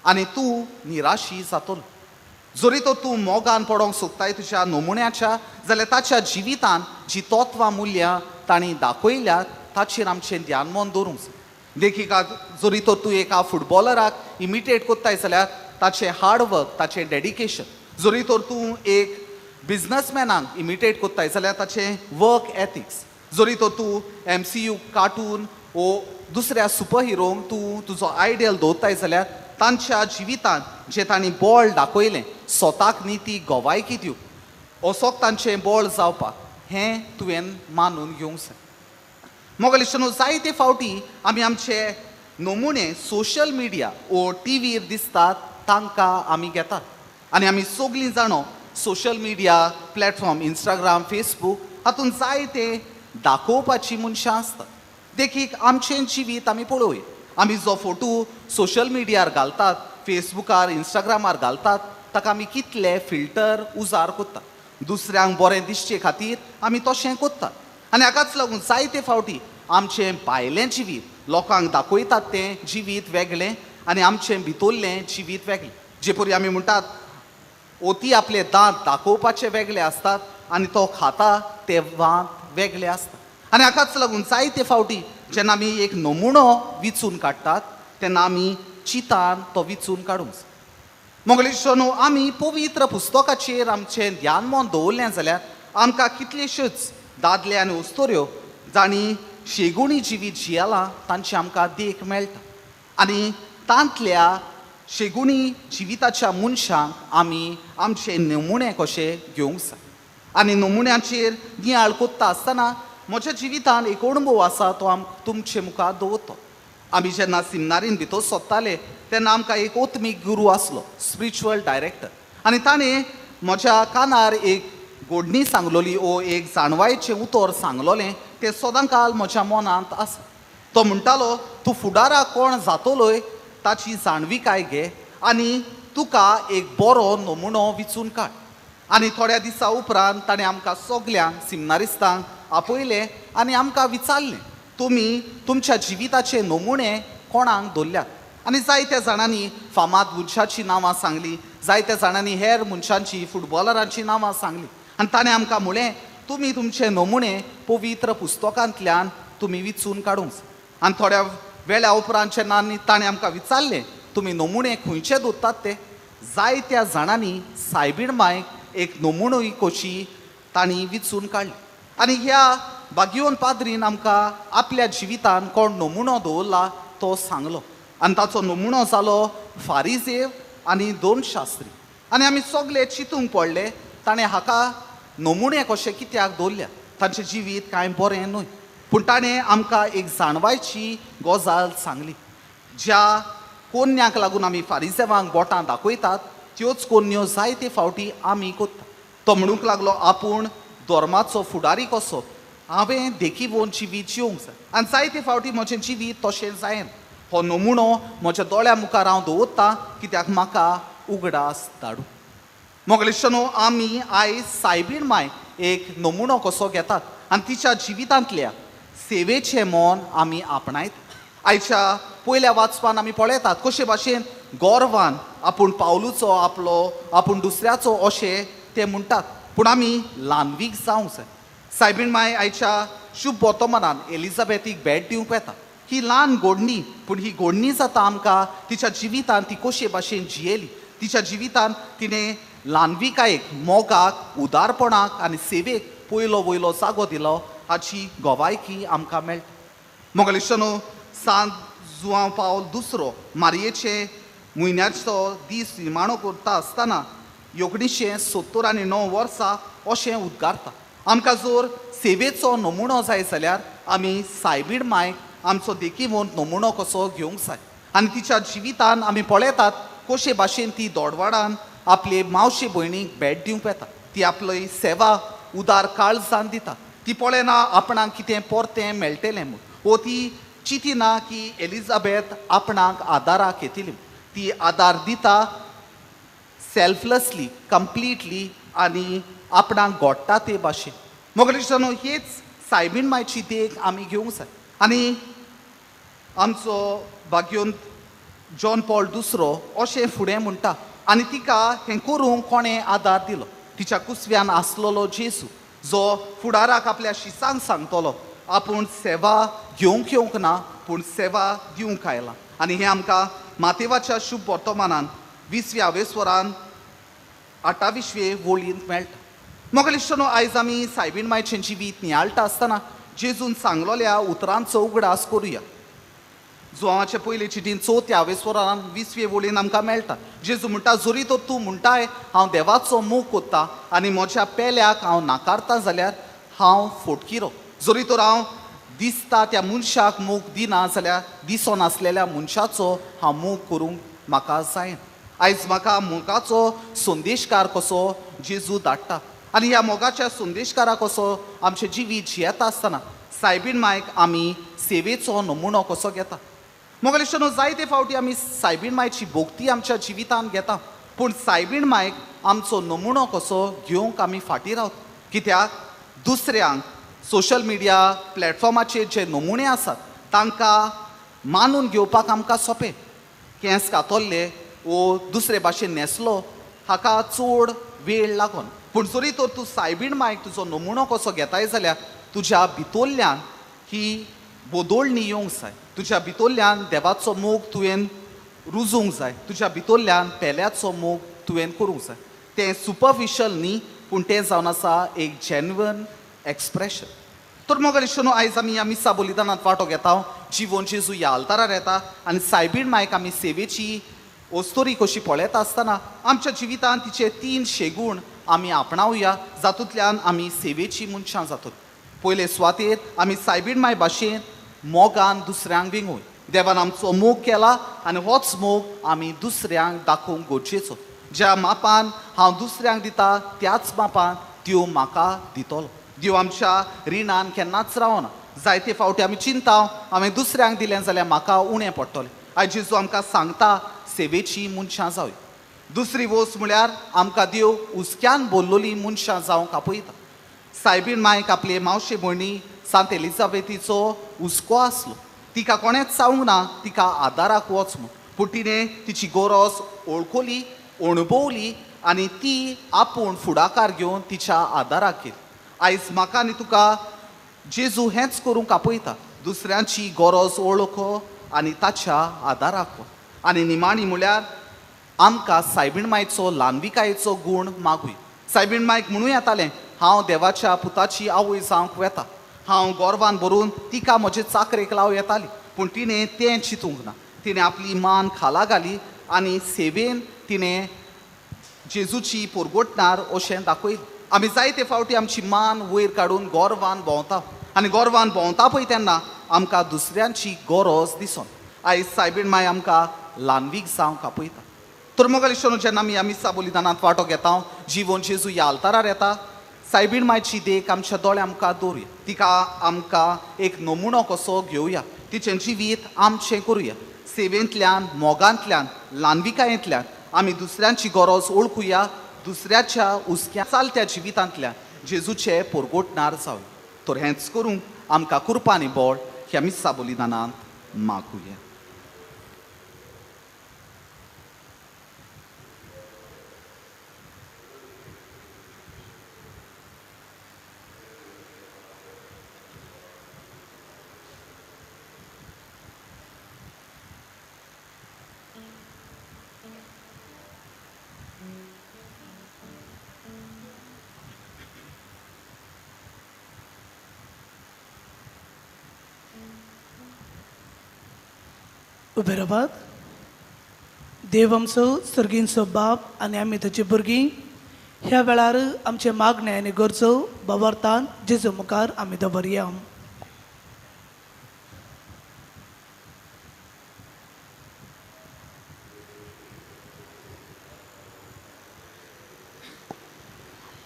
आनी तूं निराशी जातलो. जरी तर तूं मोगान पडोंक सोदताय तुज्या नमुन्याच्या जाल्यार ताच्या जिवितान जी तत्वां मुल्यां तांणी दाखयल्यात ताचेर आमचें ध्यान मन दवरूंक जाय. देखीक जरी तर तूं एका फुटबॉलराक इमिटेट कोत्ताय जाल्यार ताचें हार्डवर्क, ताचें डेडिकेशन. जरी तर तूं एक बिजनसमॅनाक इमिटेट कोत्ताय जाल्यार ताचें वर्क एथिक्स. जरी तर तूं MCU cartoon वो दुसऱ्या सुपर हिरोंक तूं तुजो आयडियल दवरताय जाल्यार तांच्या जिवितांत जें तांणी बळ दाखयलें स्वताक न्ही ती गवायकी दिवंक असोक तांचें बळ जावपाक हें तुवें मानून घेवंक जाय. मोगलिश्टनो जायते फावटी आमी आमचे नमुने सोशल मिडिया वो टीव्हीर दिसतात तांकां आमी घेतात आनी आमी सगळीं जाणो social media platform Instagram, Facebook हातूंत जायते दाखोवपाची मनशां आसतात. देखीक आमचें जिवीत आमी पळोवया, आमी जो फोटो सोशल मिडियार घालतात, फेसबुकार, इंस्टाग्रामार घालतात ताका आमी कितले फिल्टर उजार करतात, दुसऱ्यांक बरें दिसचे खातीर आमी तशें करतात. आनी हाकाच लागून जायते फावटी आमचें भायलें जिवीत लोकांक दाखयतात तें जिवीत वेगळें आनी आमचें भितरलें जिवीत वेगळें. जे परी आमी म्हणटात ओती आपले दांत दाखोवपाचे वेगळे आसतात आनी तो खाता ते दांत वेगळे आसतात. आनी हाकाच लागून जायते फावटी जेन्ना आमी एक नमुनो विचून काडटात तेन्ना आमी चिंतान तो विचून काडूंक जाय. मोगलेश्वरनो आमी पवित्र पुस्तकाचेर आमचें ध्यान मन दवरलें जाल्यार आमकां कितलेश्योच दादले आनी अस्तुऱ्यो जांणी शेगुणी जिवीत जियेलां तांची आमकां देख मेळटा आनी तांतल्या शेगुणी जिविताच्या मनशांक आमी आमचे नमुने कशे घेवंक जाय. आनी नमुन्याचेर नियाळ कोत्ता आसतना म्हज्या जिवितान एक अणभव आसा तो आम तुमचे मुखार दवरतो. आमी जेन्ना सिमनारीन भितर सोदताले तेन्ना आमकां एक आत्मीक गुरू आसलो, स्पिरिच्युअल डायरेक्टर, आनी ताणें म्हज्या कानार एक गोडणी सांगलोली ओ एक जाणवायचें उतर सांगलोलें तें सदां काल म्हज्या मनांत आसा. तो म्हणटालो तूं फुडाराक कोण जातलोय ताची जाणविकाय घे आनी तुका एक बरो नमुनो विचून काड. आनी थोड्या दिसां उपरांत ताणें आमकां सगल्यांक सिमनारिस्तांक आपयलें आनी आमकां विचारलें तुमी तुमच्या जिविताचे नमुने कोणाक दवरल्यात. आनी जायत्या जाणांनी फामाद मनशाचीं नांवां सांगलीं, जायत्या जाणांनी हेर मनशांची फुटबॉलरांचीं नांवां सांगलीं आनी ताणें आमकां म्हणलें तुमी तुमचे नमुने पवित्र पुस्तकांतल्यान तुमी विचून काडूंक जाय. आनी थोड्या वेळा उपरांत जेन्ना ताणें आमकां विचारलें तुमी नमुने खंयचे दवरतात ते, जायत्या जाणांनी सायबीण मायक एक नमुनोय कशी तांणी विचून काडली. आनी ह्या बागियोन पाद्रीन आमकां आपल्या जिवितान कोण नमुनो दवरला तो सांगलो आनी ताचो नमुनो जालो फारिजेव आनी दोन शास्त्री. आनी आमी सगले चिंतूंक पडले ताणें हाका नमुने कशें कित्याक दवरल्या, तांचें जिवीत कांय बरें न्हय. पूण ताणें आमकां एक जाणवायची गजाल सांगली, ज्या कोन्याक लागून आमी फारिजेवांक बोटां दाखयतात त्योच कोन्यो जायते फावटी आमी कोत्ता. तो म्हणूंक लागलो आपूण धर्माचो फुडारी कसो हांवें देखीवोन जिवीत जिवंक जाय आनी जायते फावटी म्हजें जिवीत तशें जायना. हो नमुनो म्हज्या दोळ्या मुखार हांव दवरतां कित्याक म्हाका उगडास धाडूं. मोगलेश्वरनो आमी आयज सायबीण माय एक नमुनो कसो घेतात आनी तिच्या जिवितांतल्या सेवेचें मन आमी आपणायतात. आयच्या पयल्या वाचपान आमी पळयतात कशे भाशेन गोरवान आपूण पावलूचो आपलो आपूण दुसऱ्याचो अशें ते म्हणटात, पूण आमी ल्हानवीक जावंक जाय. सायबीण माय आयच्या शुभ वर्तमानान एलिझाबेथीक भेट दिवंक वेता. ही ल्हान गोडणी, पूण ही गोडणी जाता आमकां तिच्या जिवितान ती कशे भाशेन जियेली, तिच्या जिवितान तिणें ल्हानविकायेक, मोगाक, उदारपणाक आनी सेवेक पयलो वयलो जागो दिलो हाची गवायकी आमकां मेळटा. मोगलेश्वरनो सांत जुआंव पावल दुसरो मारयेचे म्हयन्याचो दीस निमाणो करता आसतना 1979 वर्सा अशें उद्गारता, आमकां जर सेवेचो नमुनो जाय जाल्यार आमी सायबीण मायक आमचो देखीवंत नमुनो कसो घेवंक जाय. आनी तिच्या जिवितान आमी पळयतात कशे भाशेन ती दोडवाडान आपले मावशे भयणीक भेट दिवंक वेता, ती आपली सेवा उदार काळजान दिता, ती पळयना आपणाक कितें परतें मेळटलें म्हूण, वो ती चिंतिना की एलिझाबेथ आपणाक आदाराक येतली, ती आदार दिता सेल्फलसली, कंप्लिटली आनी आपणाक घडटा ते भाशेन. मोगलेश्वरनो हेच सायबीण मायची देख आमी घेवंक जाय. आनी आमचो भाग्योन जॉन पॉल दुसरो अशें फुडें म्हणटा, आनी तिका हें करूंक कोणें आदार दिलो? तिच्या कुसव्यान आसलेलो जेजू, जो फुडाराक आपल्या शिसांक सांगतलो आपूण सेवा घेवंक येवंक ना पूण सेवा दिवंक आयला. आनी हें आमकां मातेवाच्या शुभ वर्तमानान 20व्या वेस्वरान 28वे वळींत मेळटा. मोगलिश्टनो, आयज आमी सायबीण मायचें जिवीत नियाळटा आसतना जेजून सांगलोल्या उतरांचो उगडास करुया. जुवाचे पयले चिटीन 4व्या वेस्वरान 20वे वळीन आमकां मेळटा. जेजू म्हणटा, जरी तर तूं म्हणटाय हांव देवाचो मोग कोत्ता आनी म्हज्या पेल्याक हांव नाकारता जाल्यार हांव फोटकिरो. जरी तर हांव दिसता त्या मनशाक मोग दिना जाल्यार दिसनासलेल्या मनशाचो हांव मोग करूंक म्हाका जायना. आयज म्हाका मोगाचो संदेशकार कसो जेजू धाडटा आनी ह्या मोगाच्या संदेशकारा कसो आमचें जिवीत जियेता आसतना सायबीण मायक आमी सेवेचो नमुनो कसो घेता. मोगलिश्टनो, जायते फावटी आमी सायबीण मायची भोक्ती आमच्या जिवितांत घेता पूण सायबीण मायक आमचो नमुनो कसो घेवंक आमी फाटीं रावता. कित्याक दुसऱ्यांक सोशल मिडिया प्लॅटफॉर्माचेर जे नमुने आसात तांकां मानून घेवपाक आमकां सोंपें. केंस कातोल्ले वो दुसरे भाशेन न्हेसलो हाका चड वेळ लागोन, पूण जरी तर तूं सायबीण मायक तुजो नमुनो कसो घेताय जाल्यार तुज्या भितरल्यान ही बदोळणी येवंक जाय. तुज्या भितरल्यान देवाचो मोग तुवें रुजूंक जाय. तुज्या भितरल्यान पेल्याचो मोग तुवें करूंक जाय. तें सुपरफिशल न्ही पूण तें जावन आसा एक जेन्युइन एक्सप्रेशन. तर मोगलिश्टनो, आयज आमी ह्या मिसा बलिदानांत वांटो घेता. जिवन जेजू ह्या आल्तारार येता आनी सायबीण मायक आमी सेवेची ओस्तोरी कशी पळयता आसतना आमच्या जिवितांत तिचे 3 शेगूण आमी आपणावया, जातूंतल्यान आमी सेवेची मनशां जातात. पयले सुवातेर आमी सायबीण माय भाशेन मोगान दुसऱ्यांक विंगोय. देवान आमचो मोग केला आनी होच मोग आमी दुसऱ्यांक दाखोवंक गरजेचो. ज्या मापान हांव दुसऱ्यांक दिता त्याच मापान देव म्हाका दितलो. देव आमच्या रिणान केन्नाच रावना. जायते फावटी आमी चिंता हांवें दुसऱ्यांक दिलें जाल्यार म्हाका उणें पडटलें. आयज जेजू आमकां सांगता सेवेची मनशां जावया. दुसरी वस्त म्हळ्यार आमकां देव हुस्क्यान बोल्लोली मनशां जावंक आपयता. सायबीण मायक आपले मावशे भयणी सांत एलिजाबेथीचो हुस्को आसलो. तिका कोणेंच सांगूंक ना तिका आदाराक वच म्हूण, पूण तिणें तिची गरज वळखली, अणभवली आनी ती आपूण फुडाकार घेवन तिच्या आदाराक गेली. आयज म्हाका आनी तुका जेजू हेंच करूंक आपयता, दुसऱ्यांची गरज वळख आनी ताच्या आदाराक वच. आनी निमाणी म्हळ्यार आमकां सायबीण मायचो ल्हानविकायेचो गूण मागूय. सायबीण मायक म्हणूं येतालें, हांव देवाच्या पुताची आवय जावंक वेता, हांव गोरवान भरून तिका म्हजे चाकरेक लावं येताली, पूण तिणें तें चिंतूंक ना. तिणें आपली मान खाला घाली आनी सेवेन तिणें जेजूची पोरगोटणार अशें दाखयलें. आमी जायते फावटी आमची मान वयर काडून गोरवान भोंवता आनी गोरवान भोंवता पळय तेन्ना आमकां दुसऱ्यांची गरज दिसोन. आयज सायबीण माय आमकां ल्हानवीक जावंक आपयता. तर मोगलिश्टनो, जेन्ना आमी ह्या मिसा बलिदानांत वांटो घेता, जिवन जेजू ह्या आल्तारार येता, सायबीण मायची देख आमच्या दोळ्या मुखार दवरुया. तिका आमकां एक नमुनो कसो घेवया, तिचें जिवीत आमचें करुया. सेवेंतल्यान, मोगांतल्यान, ल्हानविकायेंतल्यान आमी दुसऱ्यांची गरज वळखुया, दुसऱ्याच्या हुस्क्या चलत्या जिवितांतल्यान जेजूचे पोरगोटणार जावया. तर हेंच करूंक आमकां कृपा आनी बळ ह्या मिसा बलिदानांत मागुया. उबे रावात. देव आमचो सर्गींचो बाप आनी आमी ताची भुरगीं ह्या वेळार आमचे मागणे आनी गरजो बाबार्थान जेजू मुखार आमी दवरया.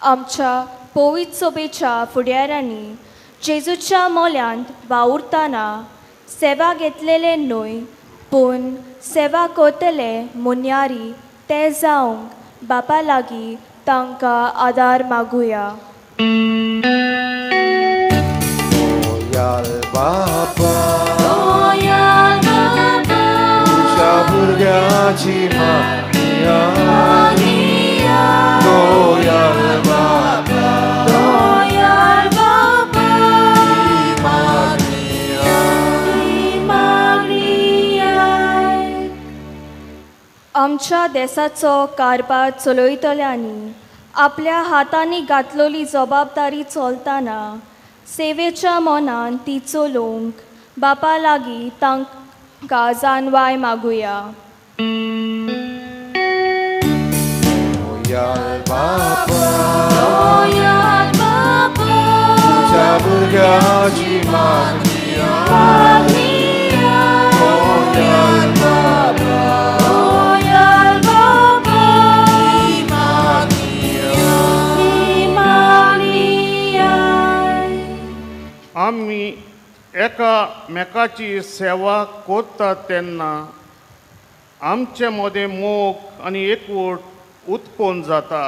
आमच्या पवित्र सभेच्या फुडाऱ्यांनी जेजूच्या मोल्यांत वावुरतना सेवा घेतलेले न्हय पूण सेवा करतले मुन्यारी ते जावंक बापा लागीं तांकां आदार मागुया. बापा, दोयाल बापा, तुज्या भुरग्याची मागणी दोयाल बापा, दोयाल बापा, ही मागणी आयक. आमच्या देसाचो कारभार चलयतल्यांनी आपल्या हातांनी घातलेली जबाबदारी चलतना सेवेच्या मनान ती चलोवंक बापा लागीं तांकां जानवाय मागुया. दोयाल बापा, दोयाल बापा, तुज्या भुरग्याची मागणी दोयाल बापा, दोयाल बापा, ही मागणी आयक. आमी एकामेकाची सेवा करतात तेन्ना आमचे मदें मोग आनी एकवट उत्पन्न जाता.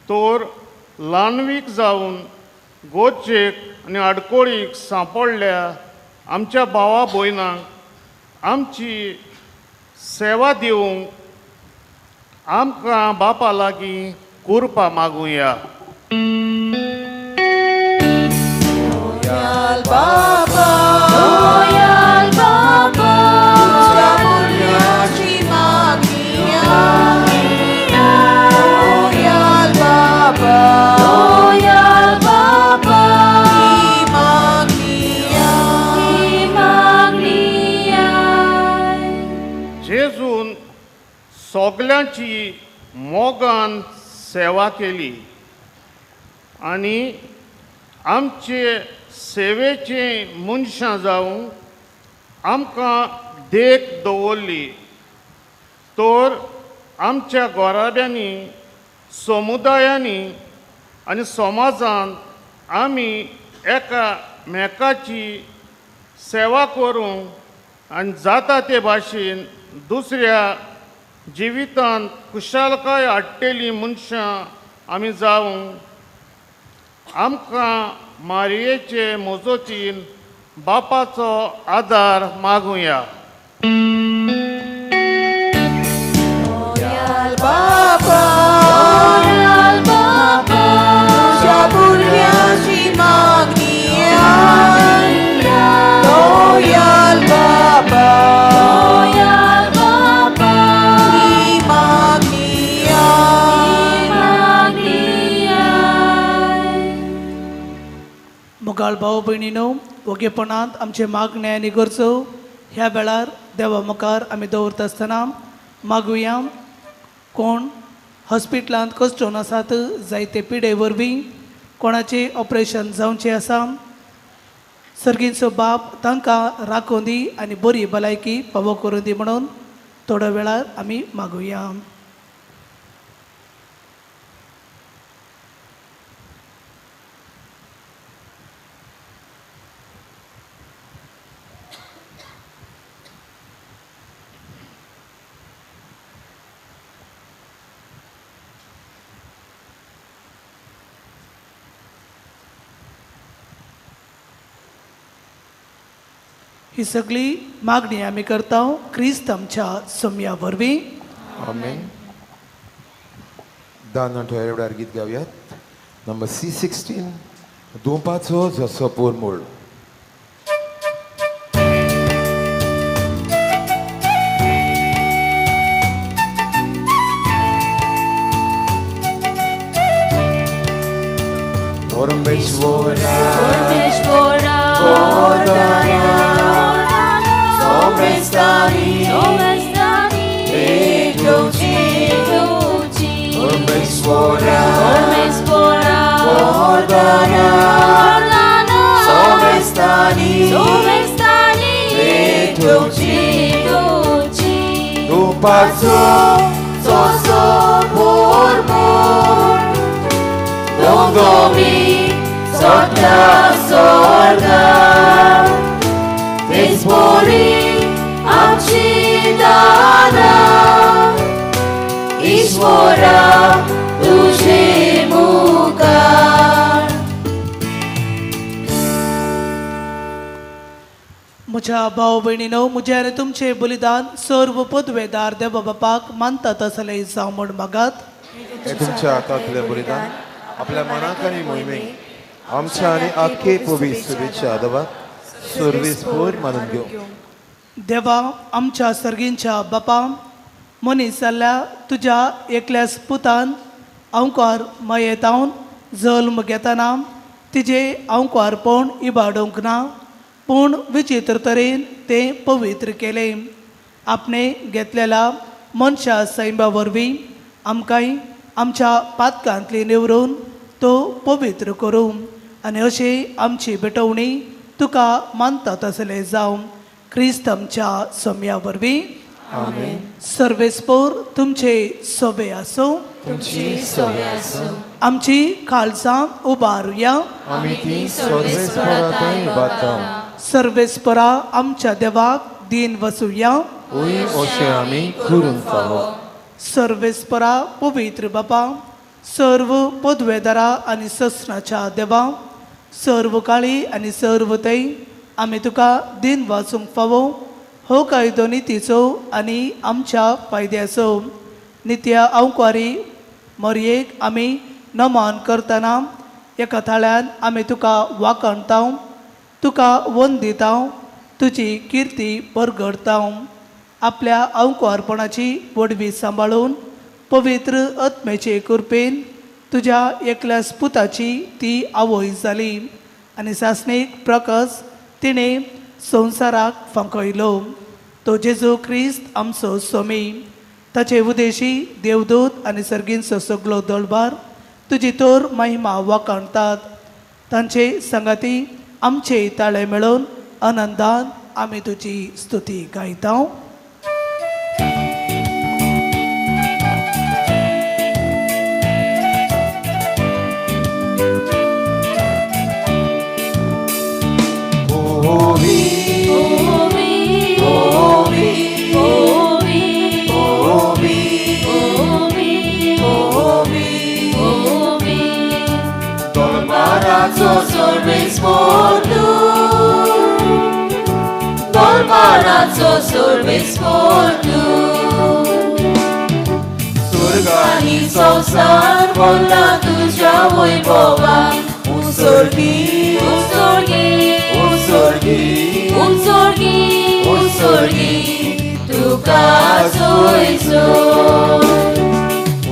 तर ल्हानवीक जावन गरजेक आनी आडकोळीक सांपडल्या आमच्या भावा भयणांक आमची सेवा दिवंक आमकां बापा लागीं कृपा मागुया. दोयाल बापा, दोयाल बापा, तुज्या भुरग्याची मागणी दोयाल बापा, दोयाल बापा, ही मागणी ही मागणी आयक. जेजून सगल्यांची मोगान सेवा केली आनी आमचे सेवेचे मनशां जावं आमकां देख दवरली. तर आमच्या घराब्यांनी, समुदायांनी आनी समाजांत आमी एकामेकाची सेवा करूंक आनी जाता ते भाशेन दुसऱ्या जिवितांत खुशालकाय हाडटेलीं मनशां आमी जावंक आमकां मारयेचे मजतीन बापाचो आदार मागुया. दोयाल बापा, दोयाल बापा, तुज्या भुरग्याची मागणी दोयाल बापा, दोयाल बापा, ही मागणी ही मागणी आयक. मोगाळ भाव भयणीनो, वगेपणांत आमचे मागणे आनी गरजो ह्या वेळार देवा मुखार आमी दवरता आसतना मागुया. कोण हॉस्पिटलांत कश्टून आसात जायते पिडे वरवीं, कोणाचें ऑपरेशन जावचें आसा, सर्गींचो बाप तांकां राखून दी आनी बरी भलायकी फावो करून दी म्हणून थोड्या वेळार आमी मागुया. ही सगळी मागणी आमी करता क्रिस्त आमच्या सोम्या वरवीं. आमेन. दान ठोया गीत गावयात नंबर C16, दुपाचो जसो पोरमूळ. परमेश्वरा, परमेश्वरा, Somestani, Somestani, Edoci, Edoci, परमेश्वरा, परमेश्वरा, Ordana, Ordana, Somestani, Somestani, Edoci, Edoci, Dupazo, Soso Pormor, Dondomi, Sorda, Sorda, Dispori, Amchidana, Ishwara, Tujhe Mukar. म्हज्या भाव भयणीनो, म्हजें आनी तुमचें बलिदान सर्व पदवेदार देवा बापाक मानतात तसलें जावं म्हूण मागात. हे तुमच्या हातांतलें बलिदान आपल्या मनाक आनी मोहिमेक आमच्या आनी आख्खे पवित्र शुभेच्छा आदवाक सर्वीस पोर मानून घेवं. देवा आमच्या सर्गींच्या बापा, मनीस जाल्ल्या तुज्या एकल्याच पुतान अंवकार मयेतावन जल्म घेतना तिजे अंवकारपण इबाडूंक ना, पूण विचित्र तरेन तें पवित्र केलें. आपणे घेतलेल्या मनशा सैमा वरवीं आमकांय आमच्या पातकांतली निवरून तो पवित्र करूं आनी अशी आमची भेटवणी तुका मानता तसलें जावं क्रिस्त आमच्या सम्या वरवीं. आमेन. सर्वेस्पोर तुमचे सोबे आसूं. तुमची सोबे आसूं. आमची काळजां उबारुया. आमी ती सर्वेस्पोरा थंय उबारता. सर्वेस्पोरा आमच्या देवाक दीन वसुया. ओय अशें आमी करूंक फावो. सर्वेस्परा पवित्र बापा, सर्व पदवेदारा आनी ससनाच्या देवा, सर्व काळी आनी सर्व थंय आमी तुका दीन वाचूंक फावो हो कायदो नितीचो आनी आमच्या फायद्याचो. नित्या अंवकारी मरयेक आमी नमन करतना एका थाळ्यान आमी तुका वाखणता, तुका वंदिता, तुजी किर्ती परगडता. आपल्या अंवकारपणाची वडवी सांबाळून पवित्र आत्म्याचे कृपेन तुज्या एकल्या पुताची ती आवय जाली आनी सासणीक प्रकाश तिणें संवसाराक फांकयलो. तो जेजू क्रिस्त आमचो स्वामी. ताचे उदेशी देवदूत आनी सर्गींचो सगलो दळबार तुजी तोर महिमा वाखाणतात. तांचे सांगाती आमचे ताळे मेळोवन आनंदान आमी तुजी स्तुती गायता. सुर्गानी संवसार भरला तुज्या वैभवान. उसोर्गी उसोर्गी उसोर्गी उसोर्गी उसोर्गी तुका जोयजो.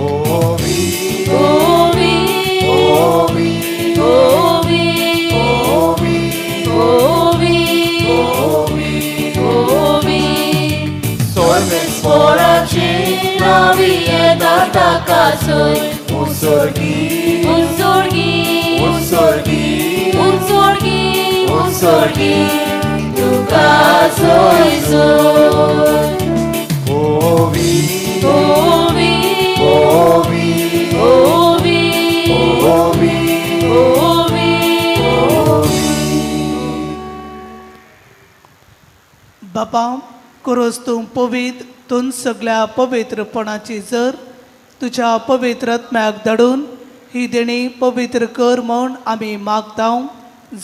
ओवी ओवी ओवी ओवी ओवी ओवी ओवी सर्वेस्पोराची नावी येता ताका सोय. उसोर्गी उसोर्गी उसोर्गी उसोर्गी उसोर्गी तुका जोयजो. ओवी ओवी ओवी ओवी ओवी ओवी ओवी. बापा कोरोस तूं पवित्र, तूं सगळ्या पवित्रपणाची जर तुज्या पवित्र आत्म्याक धाडून ही देणी पवित्र कर म्हूण आमी मागता.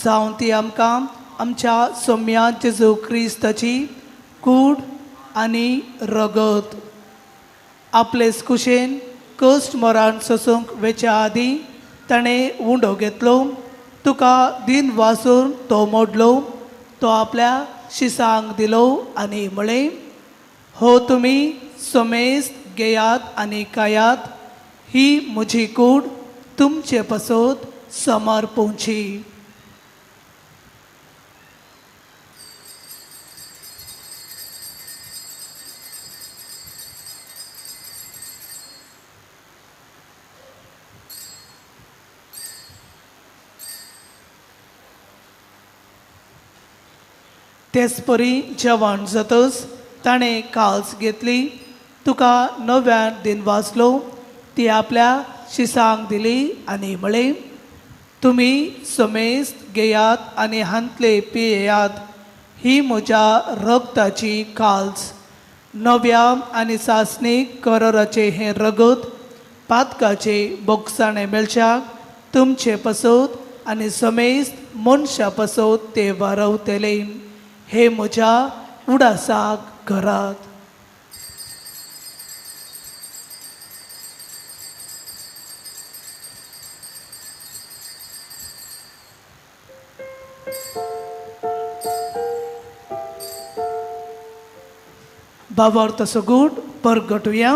जावं ती आमकां आमच्या सोम्या जेजू क्रिस्ताची कूड आनी रगत. आपलेच कुशेन कश्ट मरण सोसूंक वेच्या आदीं ताणें उंडो घेतलो, तुका दीन वासून तो मोडलो, तो आपल्या शिसांक दिलो आनी म्हळें, हो तुमी समेस्त घेयात आनी खायात, ही म्हजी कूड तुमचे पासत समर्पुची. तेच परी जेवण जातच ताणें काल्स घेतली, तुका नव्यान दिन वाचलो, ती आपल्या शिसांक दिली आनी म्हळें, तुमी समेस्त घेयात आनी हांतले पियेयात, ही म्हज्या रगताची काल्स, नव्या आनी सासणीक कराराचें हें रगत पातकाचे बोगसाणें मेळच्याक तुमचे पासत आनी समेस्त मनशा पासत ते वारवतले. हे म्हज्या उडासाक करात. बाबार तसो गूट परगटुया.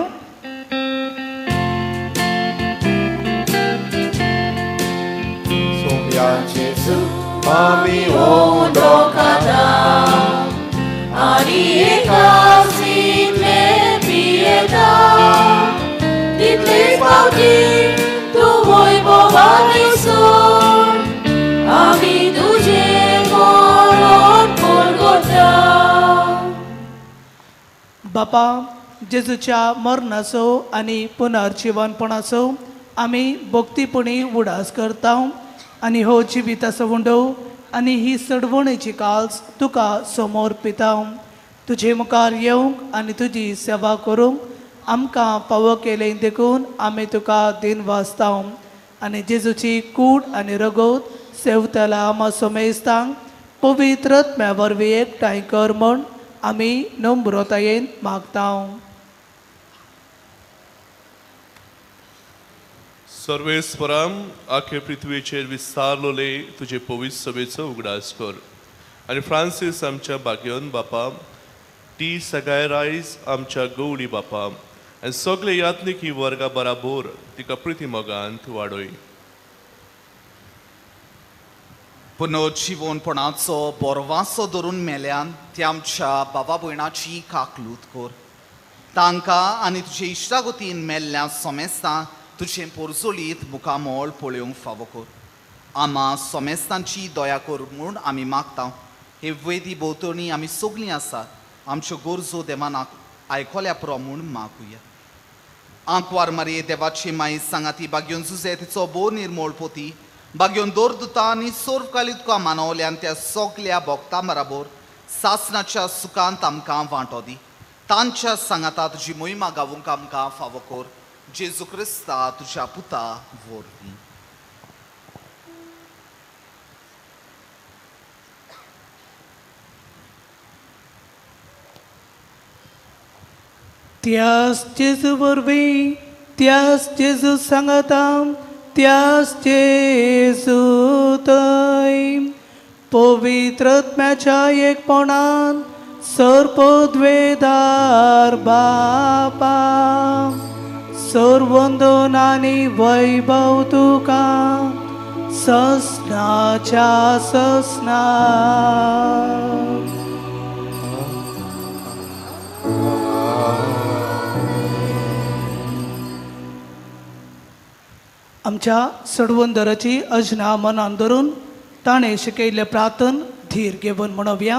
जेजू आमी उंडो खाता आनी एकासींतलें पियेता तितलेच फावटी तूं वैभवान सोड आमी तुजें मरण परगटा. बापा जेजूच्या मरणाचो आनी पुनर्जिवनपणाचो आमी भक्तीपणी उडास करता आनी हो जिविताचो उंडो आनी ही सडवणेची काल्स तुका समोर पिता. तुजे मुखार येवंक आनी तुजी सेवा करूंक आमकां फावो केलें देखून आमी तुका दिन वाचता. आनी जेजूची कूड आनी रगत सेवतल्या आमा समेस्तांक पवित्र आत्म्या वरवीं एकठांय कर म्हूण आमी नम्रतायेन मागता. सर्वेस्पराम आखे पृथ्वीचेर विस्तारलोले तुजे पवित्र सभेचो उगडास कर आनी फ्रांसीस आमच्या बाग्योन बापा, टी सगाय रायस आमच्या गवळी बापा आनी सगळे यात्निकी वर्गा बराबर तिका प्रिती मोगांत वाडय. पुनर्जिवनपणाचो बोरवासो धरून मेल्यान ते आमच्या बाबा भयणाची काकलूत कर. तांकां आनी तुजे इश्टागतीन मेल्ल्या सोमेस्तां तुजें पोरजोलीत मुखामोळ पळोवंक फावो कर. आमा सोमेस्तांची दया कर म्हूण आमी मागता. हे वेदी भोंवतणी आमी सगळीं आसा आमच्यो गरजो देवान आयकल्या पुरो म्हूण मागुया. आंकवार मारये देवाची माई सांगाती बागयोन जुजे तिचो भोव निर्मोळ पोती बागयोन दोर दुता आनी सोर्फकाली तुका मानवल्यान त्या सगल्या भोगता बराबर सासनाच्या सुखांत आमकां वांटो दी. तांच्या सांगाता तुजी मोहिमा गावूंक आमकां फावो कर. जेजू क्रिस्ता तुज्या पुता वरवीं. त्यास जेजू वरवीं, त्यास जेजू सांगाता, त्यास जेजू थंय पवित्र आत्म्याच्या एकपणान सर्पद्वेदार बापा सर्वंदन आनी वैभव तुका ससनाच्या ससना. आमच्या सडवंदराची अजना मनान धरून ताणें शिकयल्लें प्रार्थन धीर घेवन म्हणोवया.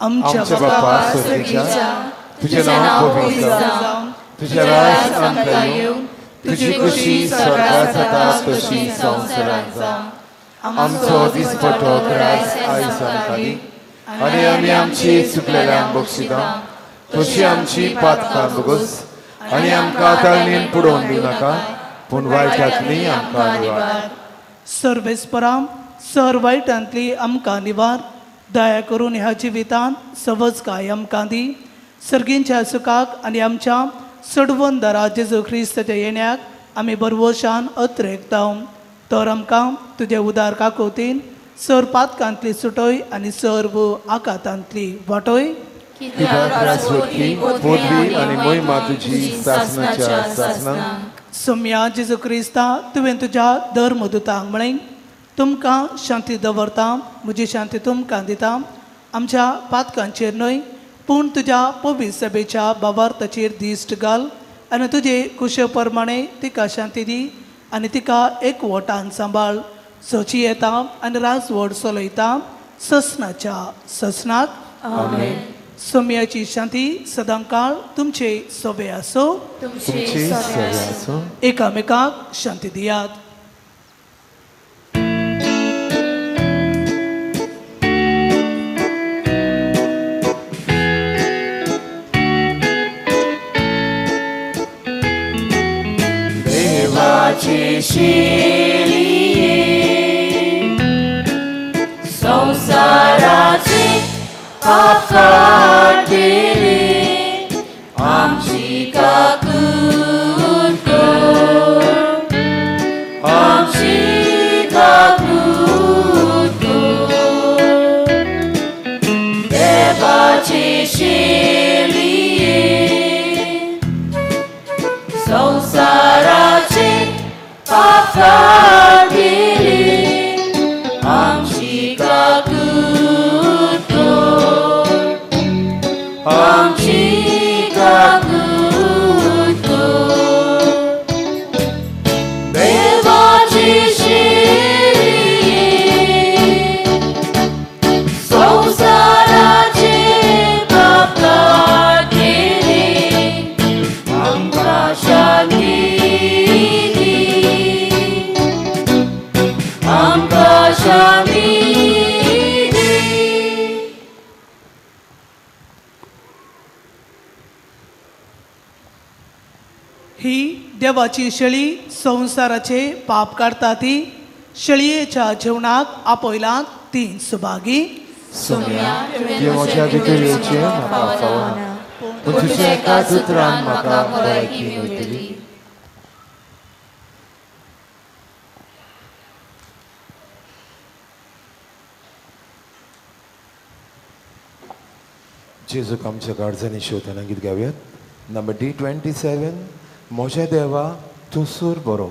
आमच्या बापा स्वर्गीच्या, तुजें नांव पवित्र जावं, तुजें राज आमकां येवं, तुजी खुशी स्वर्गांत जाता तशी संवसारांत जावं. आमचो दिसपटो ग्रास आयज आमकां दी आनी आमी आमची चुकलेल्यांक बक्षिता तशी आमची पातकां भोगोस आनी आमकां ताळणेन पुडोवन दिवं नाका पूण वायटांतली आमकां निवार. सर्वेस्पराम सर वायटांतली आमकां निवार. दया करून ह्या जिवितांत सवजकाय आमकां दी. सर्गींच्या सुखाक आनी आमच्या सडवंदरा जेजू क्रिस्ताच्या येण्याक आमी बरवशान अत्रेकता. तर आमकां तुजे उदार काकोतीन सर पातकांतली सुटय आनी सर्व आकातांतली वाटय. सोम्या जेजू क्रिस्ता, तुवें तुज्या धर्मदुतांक म्हळें तुमकां शांती दवरता, म्हजी शांती तुमकां दिता. आमच्या पातकांचेर न्हय पूण तुज्या पवित्र सभेच्या बाबार्थाचेर दिश्ट घाल आनी तुजे कुशे प्रमाणे तिका शांती दी आनी तिका एकवटान सांबाळ. सोची येता आनी राजवड चलयता ससनाच्या ससनाक. आमेन. सोम्याची शांती सदांकाळ तुमचे सोबे आसो. तुमचे सोबे आसो. एकामेकाक शांती दियात. देवाची शिली संसाराचे पाप काडटले आमची काकूट कर आमची काकूट कर देवाचे शेळये संवसाराचे पाप काडटले आमची काकूट कर आमची काकूट कर देवाचे शेळये संवसाराचे पाप काडटले आमकां शांती दी आमकां शांती दी. ही देवाची शेळी संवसाराचे पाप काडटा ती शेळयेच्या जेवणाक आपयलां ती सुभागी. सोम्या, तुवें म्हज्या भितर येवचें म्हाका फावना, पूण तुज्या एकाच उतरान म्हाका भलायकी मेळटली. जेजूक आमच्या काळजांनी शोधना गीत गावयात. नंबर D27, म्हज्या देवा तूं सूर बरो.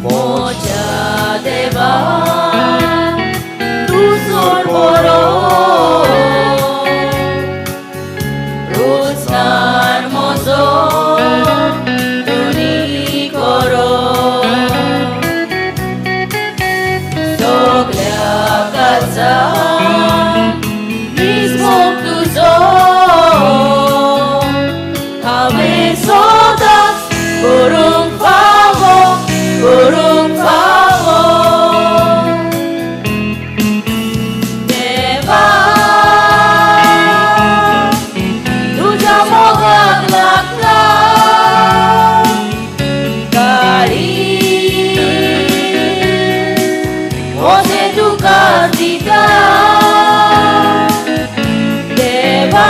म्हज्या देवा तूं चड बरो रोजगार म्हजो धनी करो सगल्या काळजान निजमोग तुजो हांवें सदांच करूंक फावो करूंक फावो देवा तुज्या मोगाक लागता काळीज म्हजें तुका दिता देवा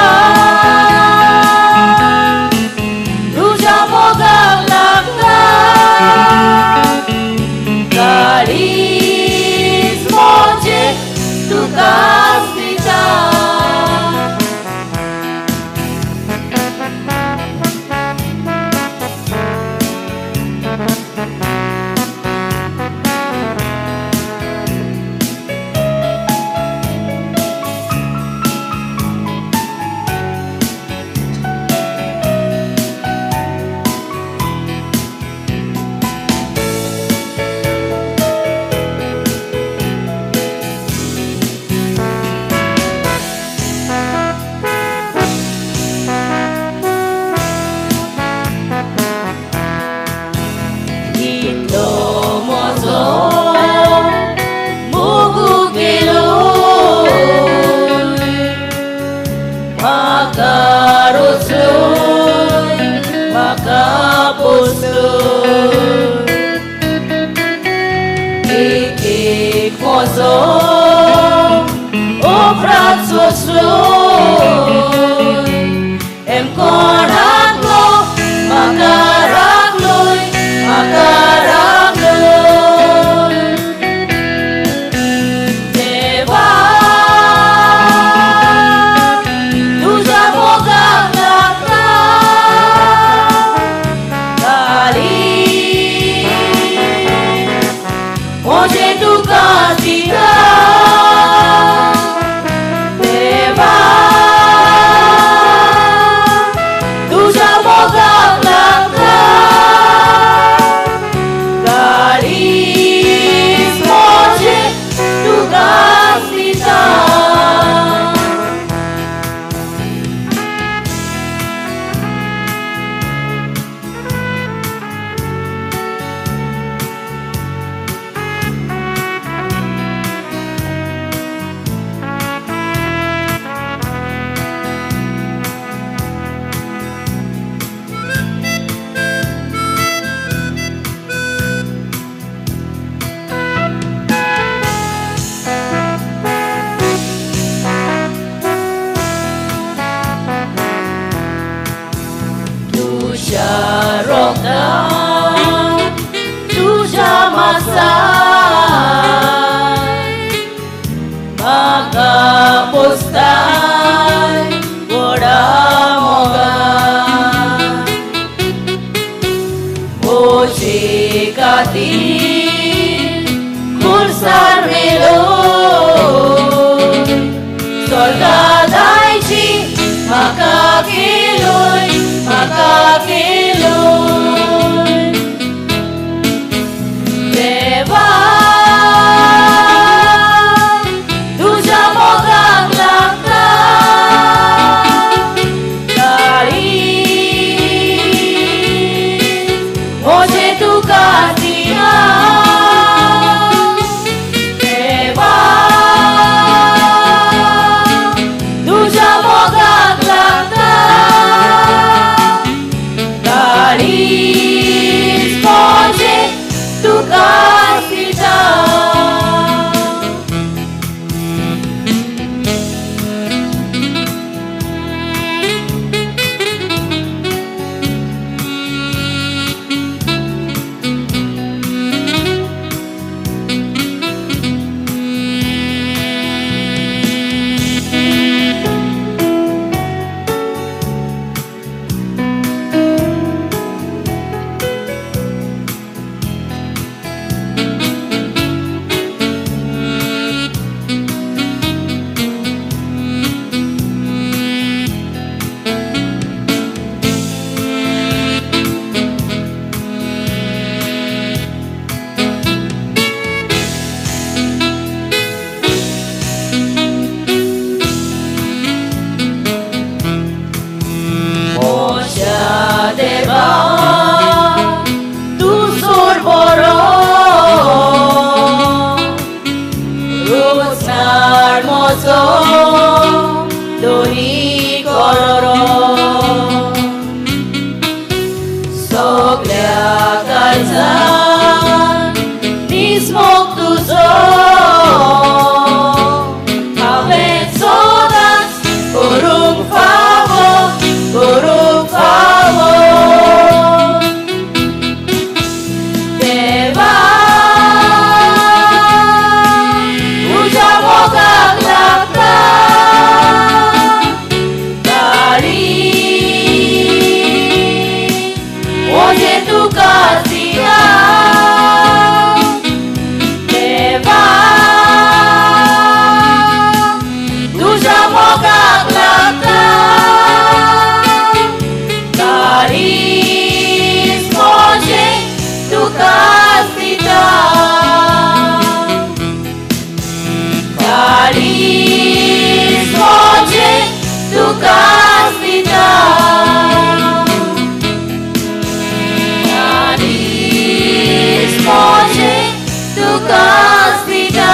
तुज्या मोगाक लागता काळीज म्हजें तुकाच दिता. इतलो म्हजो मोगू गेलो म्हाका रोसलोय म्हाका पोसलोय एक एक म्हजो अपराध सोंसलोय एम कोणाकलो म्हाका राखलोय म्हाका राखलोय देवा तुज्या मोगाक लागता काळीज म्हजें तुका दिता. मोजे खातीर खुर्सार मेलो स्वर्गा दायजी म्हाका केलोय म्हाका केलोय देवा तुज्या मोगाक लागता काळीज म्हजें तुका दिना देवा तुज्या मोगाक लागता काळीज म्हजें तुका दिता. म्हज्या देवा तूं सोड बरो रोजगार म्हजो दोनी करो सगल्या काळजान निस्मोग तुजो हांवें सदांच करूंक फावो करूंक फावो देवा तुज्या मोगाक लागता काळीज म्हजें तुका दिना देवा तुज्या मोगाक लागता काळीज म्हजें तुका दिता काळीज म्हजें तुका दिता काळीज म्हजें तुका दिता.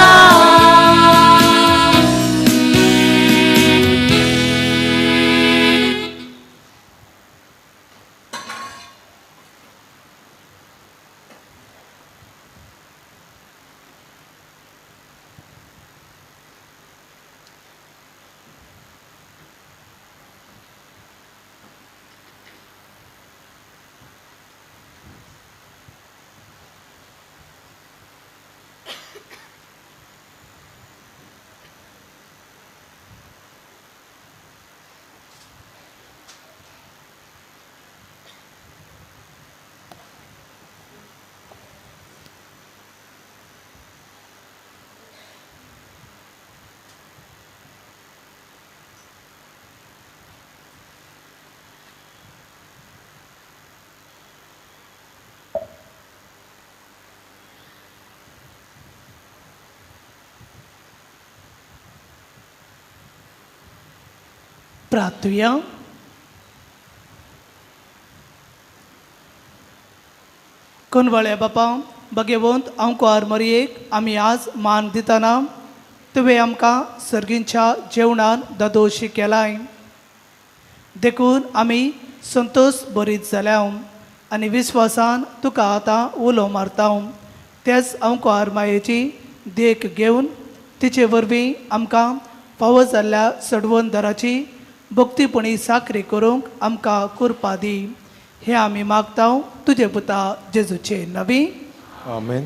प्रार्थुया. कोनवाळ्या बापा भगेवंत आंकवार मरयेक आमी आज मान दितना तुवें आमकां सर्गींच्या जेवणान दादोशी केलाय देखून आमी संतोश बरीत जाल्या आनी विस्वासान तुका आतां उलो मारता. तेच आंकवार मायेची देख घेवन तिचे वरवीं आमकां फावो जाल्ल्या सडवंदराची भक्तीपणी साकरी करूंक आमकां कुरपा दी. हें आमी मागता तुजे पुता जेजूचे नवी. आमेन.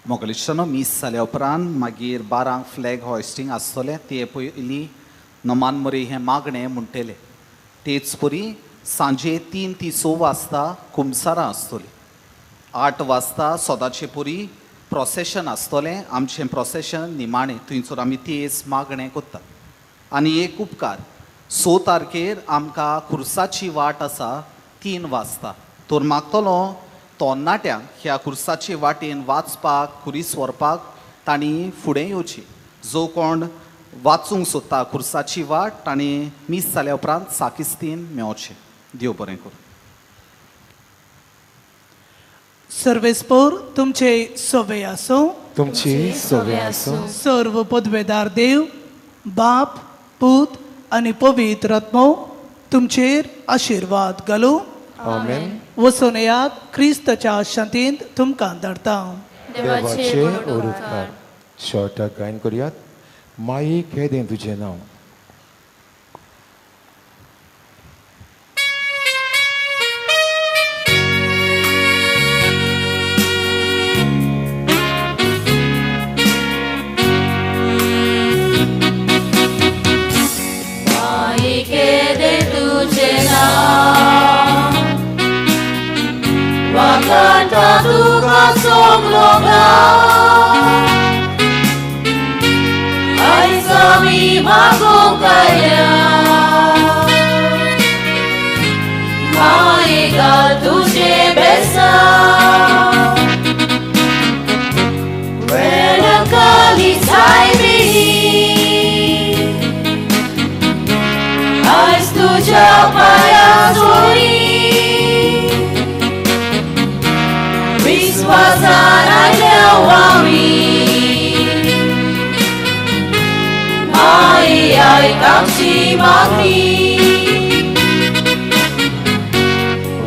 मोगलिश्टानो मीस जाल्या उपरांत मागीर 12 फ्लॅग हॉयस्टींग आसतलें. ते पयलीं नमान मरी हें मागणें म्हणटलें. तेच परी सांजे 3 ते 6 वाजता कुमसारां आसतलीं. 8 वाजता सदांचे परी प्रोसेशन आसतलें. आमचें प्रोसेशन निमाणें थंयसर आमी तेज मागणें करतात. आनी एक उपकार 6 तारखेर आमकां खुर्साची वाट आसा 3 वाजता. तर मागतलो तरणाट्यांक ह्या खुर्साचे वाटेन वाचपाक खुरीस व्हरपाक तांणी फुडें येवची. जो कोण वाचूंक सोदता खुर्साची वाट तांणी मीस जाल्या उपरांत साकिस्तीन मेवचें. देव बरें करूं. सर्वेस्पोर तुमचे सोवे आसूं. तुमची सोवे आसूं. सर्व पदवेदार देव बाप पूत आनी पवित्र आत्मो तुमचेर आशिर्वाद घालूं. आमेन. वचून येयात क्रिस्ताच्या शांतींत तुमकां धाडटा. देवाचे उपकार. शॉर्टाक गायन करुयात. माई केदें तुजें नांव. Tuka sogloga ay sami magokaya maega tuje besa welakali saibi ay tuja payasuri विश्वासान आयल्या माई आयक आमची मागणी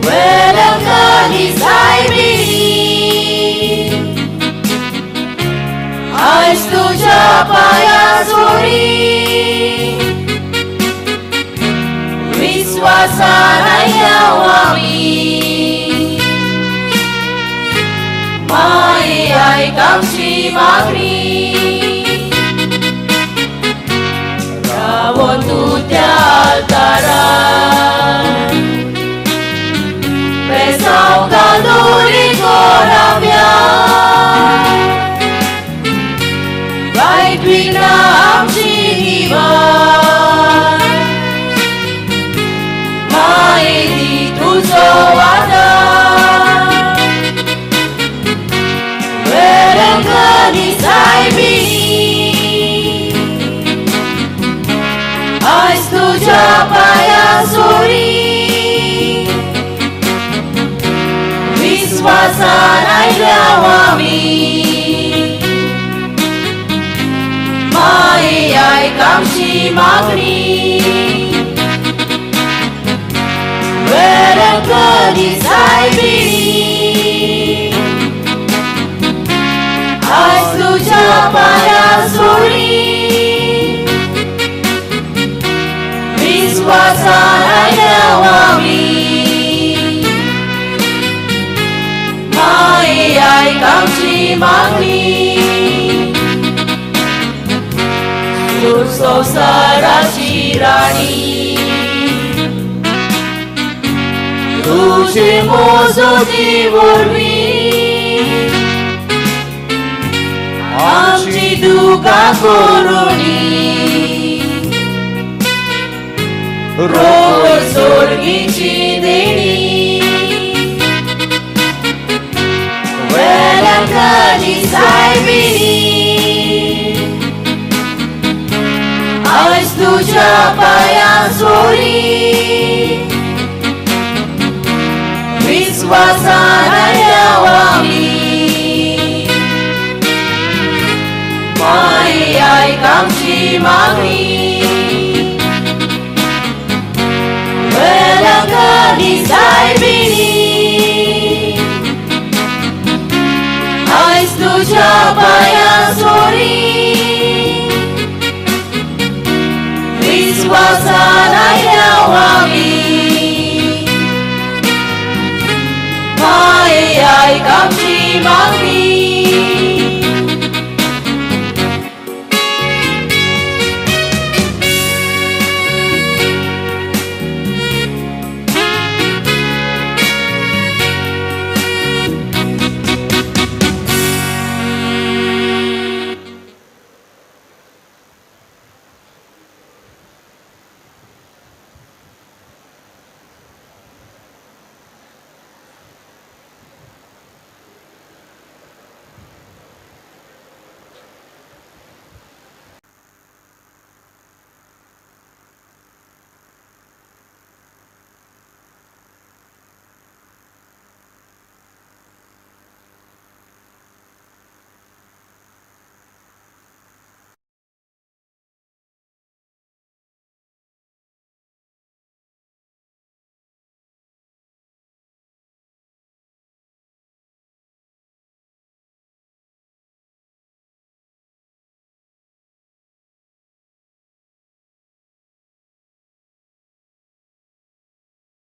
वेलंकनी सायबिणी आयज तुज्या पांया सोडी विश्वासान आयल्या माई आयक आमची मागणी रावोन तूं त्या आल्तारार बेसांव घालून कोराम्या वायट विघ्नां आमची निवार माई दी तुजो आदार वेलंकनी सायबिणी आयज तुज्या पांया सोडी विश्वासान आयल्या आमी माई आयक आमची मागणी वेलंकनी सायबिणी आयज तुज्या पांया सोडी विश्वासान आयल्या आमी माई आयक आमची मागणी तूं संवसाराची राणी तुजे मोजोती वरवीं आमची दुकां करुणी रोज सोर्गीची देणी वेलंकनी सायबिणी आयज तुज्या पांया सोडी विश्वासान आयल्या आमी माई आयक आमची मागणी वेलंकनी सायबिणी आयज तुज्या पांया सोडी विश्वासान आयल्या आमी माई आयक आमची मागणी.